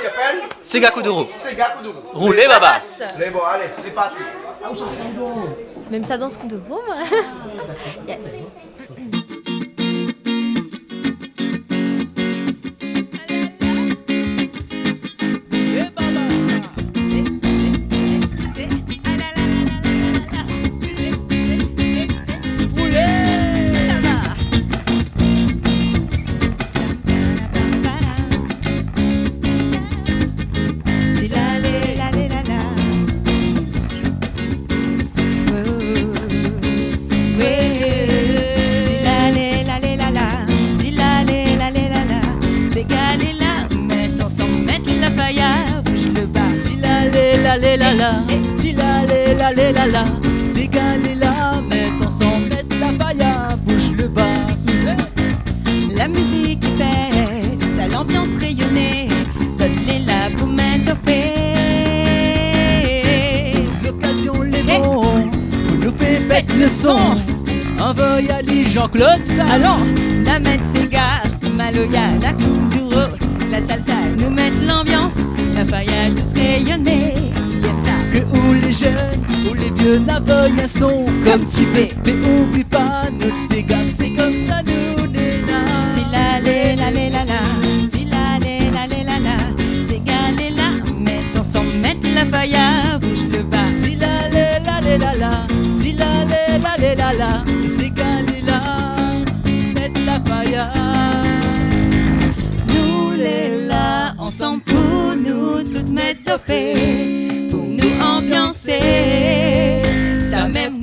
Séga kou d'rou. Séga kou d'rou. Roulé, baba. Lé bon, alé, lé parti. Ah, ou sa fé dan... Mèm sa dan kou d'rou, moin. Yes. Ti la lé la lé la la. Ti la lé la lé la la. Ti la lé la lé la la. Séga lé la, mèt ansanm, mèt la faya, bouz le ba. Ti la lé la lé la la. Ti la lé la lé la la. Séga lé la, mèt ansanm, mèt la faya, bouz le ba. La mizik i pèt, sa lanbians rényoné, zot lé la pou mèt o fé. Lokazion lé bon pou nou fé pèt le son. Anvoy ali Jean-Claude sa. Alon, la mèt séga, maloya, la kou d'rou, la salsa, nou mèt lanbians, la faya tout rényoné, i èm sa. Ke ou lé jenn, ou lé vié, anvoy in son konm ti vé. Mé oubli pa nout séga, sé konmsa nou lé la. Ti la lé la lé la la, ti la lé la lé la la. Séga lé la, mèt ansanm, mèt la faya, bouz le ba. Ti la lé la lé la la, ti la lé la lé la la. Séga lé la, mèt la faya. Nou lé la ansanm pou nou tout mèt o fé, pou nou anbiansé. Sa mèm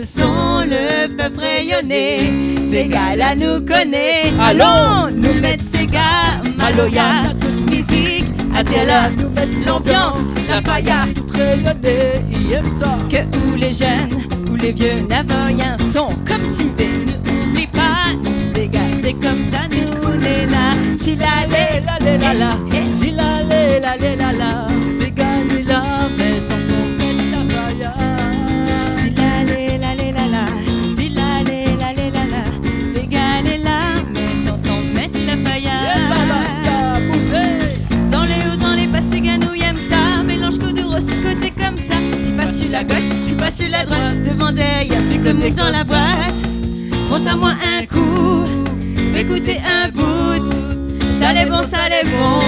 Son le pèp rényoné, séga la nou koné. Alon, nou mèt séga, maloya, mizik, atèr la, nou mèt lanbians, la faya. Tout rényoné i èm sa. Ke ou lé jenn, ou lé vié, na rien son. Kom ti vé, nou oubli pa, nou séga, sé komsa nou néna. Ti lalé, lalé, lala. Eh, eh. Ti lalé, lalé, lala. Séga lé la, mèt ansanm, mèt la faya. Ti lalé, lalé, lala. Ti lalé, lalé, lala. Séga lé la, mèt ansanm, mèt la faya. Eh, lala, sa bouzé. Dan lé o, dan lé ba, séga nou i èm sa. Mélanz koudou, osi koté komsa. Ti pas su la gosh, ti pas su la droit. Devan, dèrièr, ti koté dan la boit. Mont amoin in kou, ékout in bout. Sa lé bon, sa lé bon.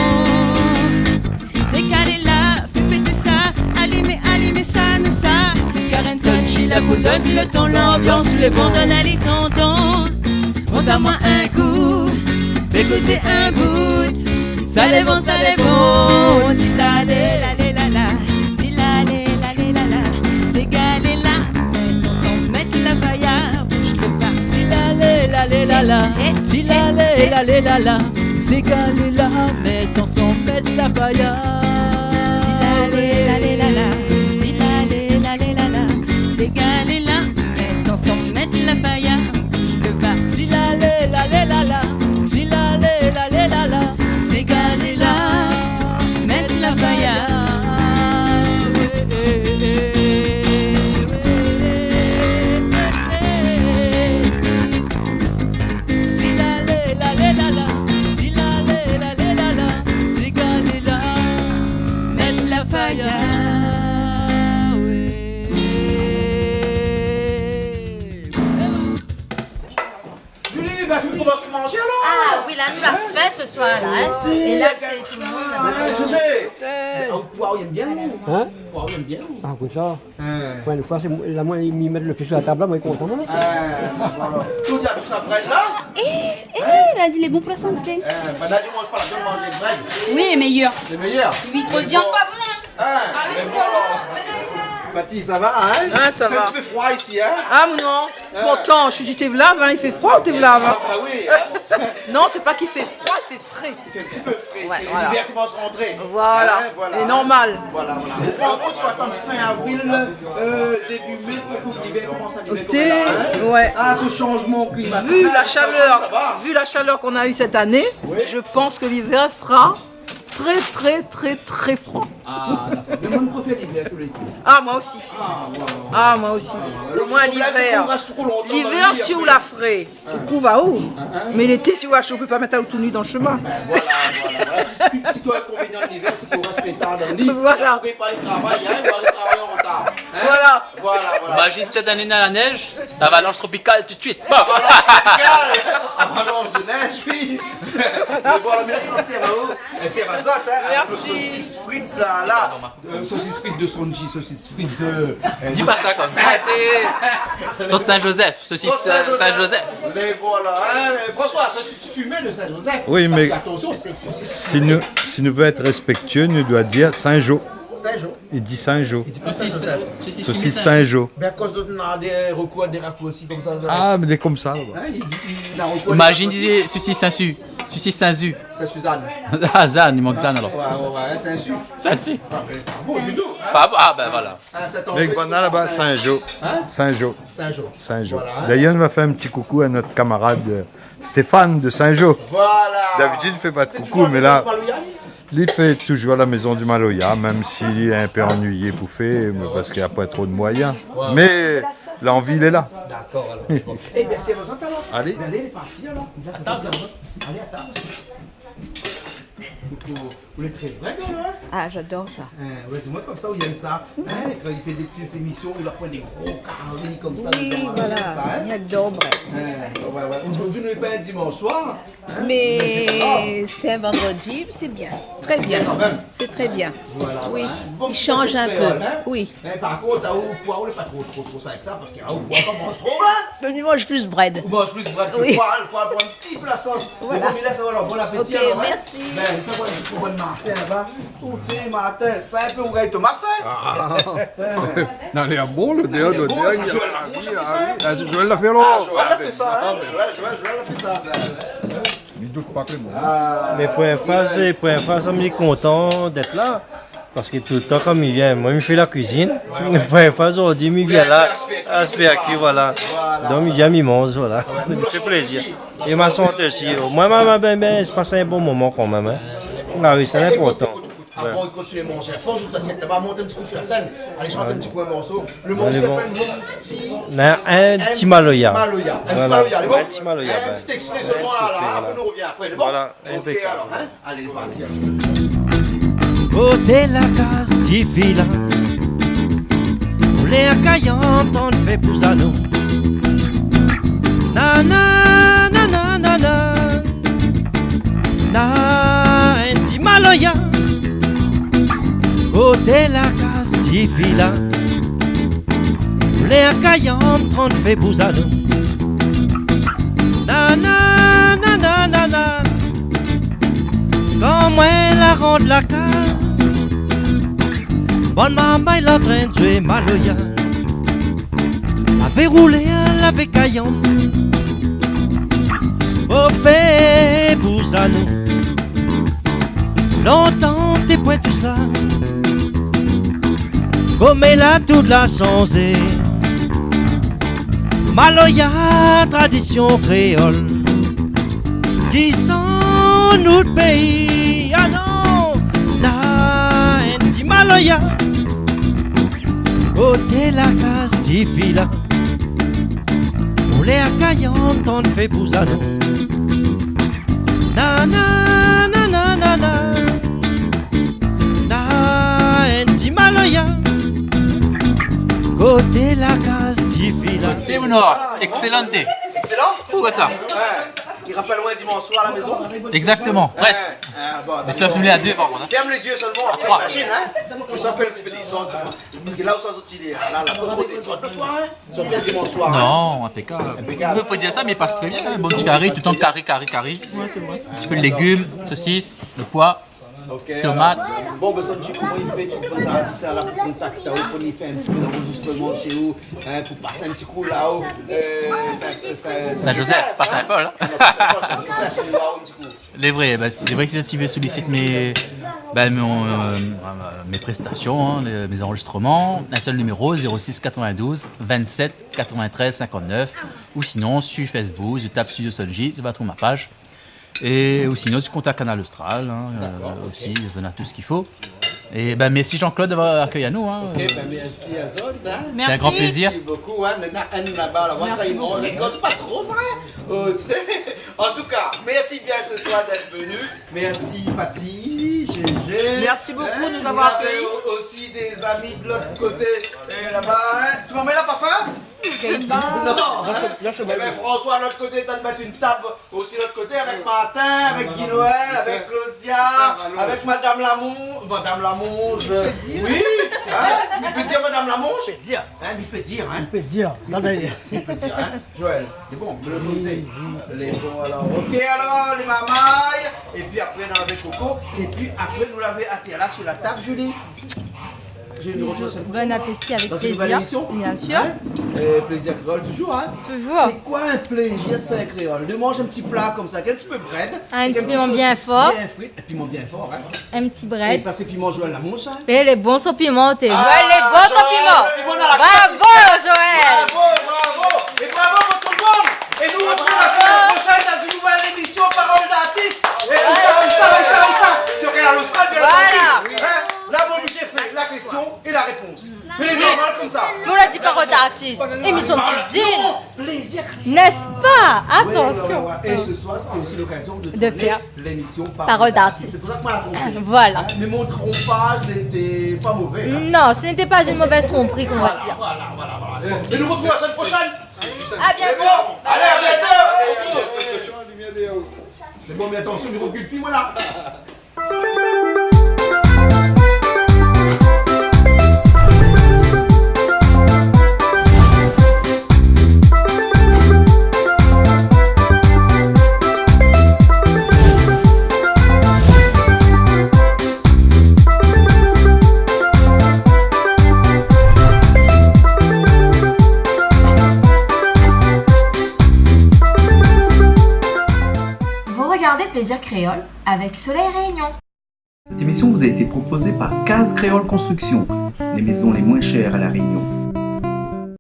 Dékal la, fé pété sa, alim, alim sa, nou sa. Kar in sèl ji la pou donn le ton, lanbians lé bon, donn ali tonton. Mont amoin in kou, ékout in bout. Sa lé bon, sa lé bon. Ti lalé, lalé, lala. Ti lalé, lalé, lala. Séga lé la, mèt ansanm, mèt la faya. Bouj le ba. Ti lalé, lalé, lala. Eh, eh, ti lalé, eh, lalé, lala. Séga lé la, mèt ansanm, mèt la faya. Ti lalé, lalé, lala. Ti lalé, lalé, lala. Séga lé la, mèt ansanm, mèt la faya. Bouj le ba. Ti lalé, lalé, lala. Ti lalé, lalé, lala. Séga lé la, mèt la faya. Ti lalé, lalé, lala. Ti lalé, lalé, lala. Séga lé la, mèt la faya. Julie, bin, fo komans manzé alor. Ah oui, la nou la fin se soir la, hein. É la sé tout le monde la. Hein, José. Eh. Ou, poiv, ou i èm bien, ou ? Hein ? Poiv, ou i èm bien, ou ? Ah, konmsa. Hein. Ouais, in foi, sé moin, la, moin, mi mèt le pié su la tab la, moin lé kontan, non ? Eh, voilà. Tout sa, tout sa prèt la ? Eh, eh, la di, lé bon pou la santé. Eh, bin, la di, manz pa la viann, manz brèd. Oui, lé méyèr. Lé méyèr. Oui, tro de viann, pa bon, hein. Hein, ah oui, mé bon, alor. Patty, sa va, hein ? Ah, sa va. I fé in ti pé froi isi, hein ? Ah, mon non. Hein ? Pourtan, mi di, té la, hein, i fé froi ou té la, hein ? Ah, bah oui, hein. Non, sé pa k'i fé froi, i fé fré. I fé in ti pé fré, ouais, sé, voilà, l'ivèr i komans rantré. Voilà. Hein, voilà. Sé normal. Voilà, voilà. Par kont, fo atann fin avril, euh, début mai, pou ke l'ivèr i komans arivé. Té, konm la, hein. Ouais. Ah, se shanzman klimatik la, sa va. Vu la shalèr, vu la shalèr k'on a u sèt ané, oui, mi pans ke l'ivèr sra trè, trè, trè, trè froi. Ah, dakor. Mé moin, mi préfèr l'ivèr ke lété. Ah, moin osi. Ah, ouais, ouais. Ah, moin osi. Ah, ouais. Le problèm, sé k'ou rès tro lontan dan le lit apré. L'ivèr, si ou la fré, ou kouv aou. Hein, hein. Mé lété, si ou la sho, ou pé pa mèt aou tou nu dan shemin. Bin, voilà, voilà, voilà. Ti, ti, ti inkonvénian de l'ivèr, sé k'ou rès tro tar dan le lit. Voilà. Ou pé pa alé travay, hein, ou alé travay an rotar. Hein ? Voilà. Voilà, voilà. Imazine sèt ané dan la nèz, avalansh tropikal tout de suite. Bon. Avalansh tropikal. Avalansh de nèz, oui. Mé bon, alor, mé la, sé, sé a zot, hein, avèk le sosis frit la, la. Mersi. Euh, sosis frit de Sonji, sosis frit de, euh, di pa sa konmsa. Sort Saint-Joseph, sosis, euh, Saint-Joseph. Mé voilà, hein, François, sosis fimé de Saint-Joseph. Oui, mé atansion, sé sosis fimé. Si nou, si nou vé èt rèspèktié, nou doi dir Saint-Jo. Saint-Jo. I di Saint-Jo. I di pa Saint-Joseph. Sosis, sosis fimé Saint-Jo. Bin, akoz zot néna dé rekour, dé rakoursi konmsa, sa. Ah, mé lé konmsa, laba. Hein, i di, i, la rekour dé rakoursi. Imazine, i di sosis Saint-Su. Sosis Saint-Zu. Saint-Suzanne. Ah, Zane, i mank Zane, alor. Ouais, ouais, ouais, Saint-Su. Saint-Su. Ah, bin, bon, di donk, hein. Ah, ah, bin, voilà. Ah, sa tonm. Mé banna laba, Saint-Jo. Hein ? Saint-Jo. Saint-Jo. Saint-Jo. Voilà, hein. D'ailleurs, on va faire un petit coucou à notre camarade, euh, Stéphane de Saint-Jo. Voilà. D'habitude, il fait pas de coucou, mais là, il fait toujours la maison du maloya, même s'il est un peu ennuyé pour faire, mais parce qu'il y a pas trop de moyens. Ouais. Mais l'envie, il est là. D'accord, alors. Bon. Eh bien, c'est Rosette, alors. Allez. Allez, elle est partie, alors. Là, ça, c'est Rosette. Allez, à table. Coucou. Ou lé trè brèd, ou, hein ? Ah, j'adore ça. Hein, ouais, sé moin konmsa ou i èm sa. Hein, kan i fé dé ti émision, ou la pran dé gro kari konmsa, oui, voilà, sa, hein ? J'adore brèd. Hein, ouais, ouais. Zordi nou lé pa in dimansh soir, hein ? Mais c'est un vendredi, c'est bien. Très bien. C'est bien quand même. C'est très bien. Voilà, voilà. Oui. Bon, i shanz in pé. Hein ? Oui. Mé par kont, aou, poiv, ou lé pa tro, tro, tro sa avèk sa, parske, ah, ou poiv, pa manz tro, hein ? Mé mi manz plis brèd. Ou manz plis brèd ke poiv, poiv, poiv, in ti pé la sos. Voilà. Bon, mé la, sa va, alor, bon apéti, alor, hein ? Ok, mersi. Bin, sa va, in ti pé bon matin, laba. Tout le matin, sa, in pé, ou gingn tomat, sa ? Ah. Non, lé bon, l'odèr, l'odèr, sa i di, ah, Ah oui, ah, Joël la fé, alor. Ah, Joël la fé sa, hein. Ah, ben. Joël, Joël, Joël la fé sa, ben. Mi dout pa ke lé bon. Ah. Mé pou in foi, sé, pou in foi, sa, mi lé kontan d'èt la. Parske toultan, kan mi vien, moin, mi fé la kuizine. Pou in foi, zordi, mi vien la, aspèr kui, voilà. Voilà. Donk, mi vien, mi manz, voilà. Mi fé plézir. É ma santé osi. Moin, moin, moin, ben, ben, mi pas in bon moman kanmèm, hein. Ah oui, sé inportan. Avan de kontinié manzé, pran out asièt laba, mont in ti kou si la sèn, alé shant in ti kou in morso. Le morso i apèl Mon Ti... Non, in ti maloya. Maloya. In ti maloya, lé bon ? Voilà. In ti maloya, ben. In ti ékstré solman, voilà. Apré nou rovien apré, lé bon ? Voilà, inpékab. Ok, alor, hein ? Alé, lé parti, alor. Koté la kaz ti fi la, ou lé a Kayanm, tann fé pou zanou. Nana, nana, nana. Na in ti maloya koté la kaz ti fi la. Lé a Kayanm, tann fé pou zanou. Nana, nana, nana. Kan moin la rant la kaz, bann marmay la antrinn zoué maloya. Lavé roulé, lavé Kayanm, o fé pou zanou. Lontan té poin tousa, koméla tout la sanzé. Maloya, tradision kréol, ki san nout péi. Ah non, na in ti maloya koté la kaz ti fi la. Ou lé a Kayanm, tann fé pou zanou. Nana, nana, nana. Na in ti maloya koté la kaz ti fi la. Té, mon noir, excellent. Excellent ? Ou gard sa ? Ouais. I rapèl amoin dimansh soir la mézon. Exactement, presque. Ouais. Ah, bon, d'accord. Mé sof nou lé a dé, par kont, hein. Ferme les yeux seulement, après, imagine, hein. Mé sof in ti pé dé zon, tu vois. Parske la ou sa zot i lé, la, la, pa tro dé zon. Le soir, hein. Zot i vien dimansh soir, hein. Non, inpékab. Inpékab. Ou pé dir sa, mé i pas tré bien, hein. Bon ti kari, toultan kari, kari, kari. Ouais, sé vré. In ti pé de légim, sosis, le poi, tomat. Ok, alor. Bon, ben, sa, ti, koman i fé, ti, pou sa, si sa la pou kontak aou, pou nou fé in ti pé d'anrozistroman shé ou, hein, pou pas in ti kou la-o, euh, Sin-, Sin-, Sin-Jozèf, pa Sin-Pol, hein. Non, pa Sin-Pol, Sin-Jozèf, shé nou, la-o, in ti kou. Lé vré, ben, sé vré ke si zot i vé solisit mé, ben, mon, euh, euh, mé prestasion, hein, lé, mé anrozistroman, in sèl niméro, zéro six quatre-vingt-douze vingt-sept quatre-vingt-treize cinquante-neuf, ou sinon, sur Facebook, zot i tap Studio Son'J, zot va trouv mon paz. É, ou sinon, sur kontak Kanal Austral, hein, euh, osi, zot néna tout sak i fo. D'accord. É ben, mèrsi Jean-Claude d'avoir akèy anou, hein. Ok, ben, mèrsi azot, hein. Mèrsi. Sé in gran plézir. Mèrsi bokou, hein. Néna inn laba, la, voilà, i koz pa tro sa, hein. Mèrsi bokou. Euh, an tou ka, mèrsi bien se soir d'èt venu. Mèrsi Patty, Gégé. Mèrsi bokou de nous avoir accueillis. Hein, nou lavé o-, osi dé zami de lot koté, euh, laba, hein. Ti momon la pa fin ? Non. Ében, François, lot koté, tann mèt in tab osi lot koté, avèk Martin, avèk Guy Noël, avèk Claudia, avèk Madame Lamonge. Madame Lamonge, euh, oui, hein, i pé dir Madame Lamonge ? I pé dir. Hein, i pé dir, hein. I pé dir. Non, mé i pé dir, hein. Joël, lé bon, lé bon, alor. Ok, alor, lé marmay, épi apré, nou lavé Coco, épi apré, nou lavé atèr la, sur la tab, Julie. Bisous, bon appétit, avec plaisir. Dans une nouvelle émission. Bien sûr. Hein ? Euh, Plaisir Créole, toujours, hein ? Toujours. C'est quoi un plaisir, c'est un créole ? De manger un petit plat comme ça, un petit peu de brède, avec un petit saucisse bien fort. Un petit piment bien fort. Bien frit, é piman bien for, hein. In ti brèd. É sa, sé piman Joël Lamonge, sa, hein ? É lé bon son piman, té. Ah, Joël, lé bon son piman. Joël, piman dan la kaz isi. Bravo, Joël. Bravo, bravo. É bravo pou tout le monde. É nou artrouv la semèn proshèn dan in nouvèl émisyon Parole d'artiste. É ousa, ousa, ousa, ousa ? Sur Kanal Austral, bien antandu. Voilà. Hein ? La, mon obligé fé la késtion é la répons. Mé lé normal konmsa. Nou la di Parole d'artiste, émisyon de kuizine. Plézir. N'est-ce pas ? Atansion. Ouais, ouais, ouais. Et ce soir, c'était aussi l'occasion de tourner l'émission Parole d'artiste. De faire Parole d'artiste. C'est pour ça que moi, la trompé. Voilà. Hein, mais mon trompage n'était pas mauvais, hein. Non, ce n'était pas une mauvaise tromperie, qu'on va dire. Voilà, voilà, voilà, voilà. Et nous retrouvons la semaine prochaine. À bientôt. Allez, à bientôt. C'est bon, mais attention, il recule plus, voilà. Plaisir créole avec Soleil Réunion. Cette émission vous a été proposée par Case Créole Construction, les maisons les moins chères à La Réunion.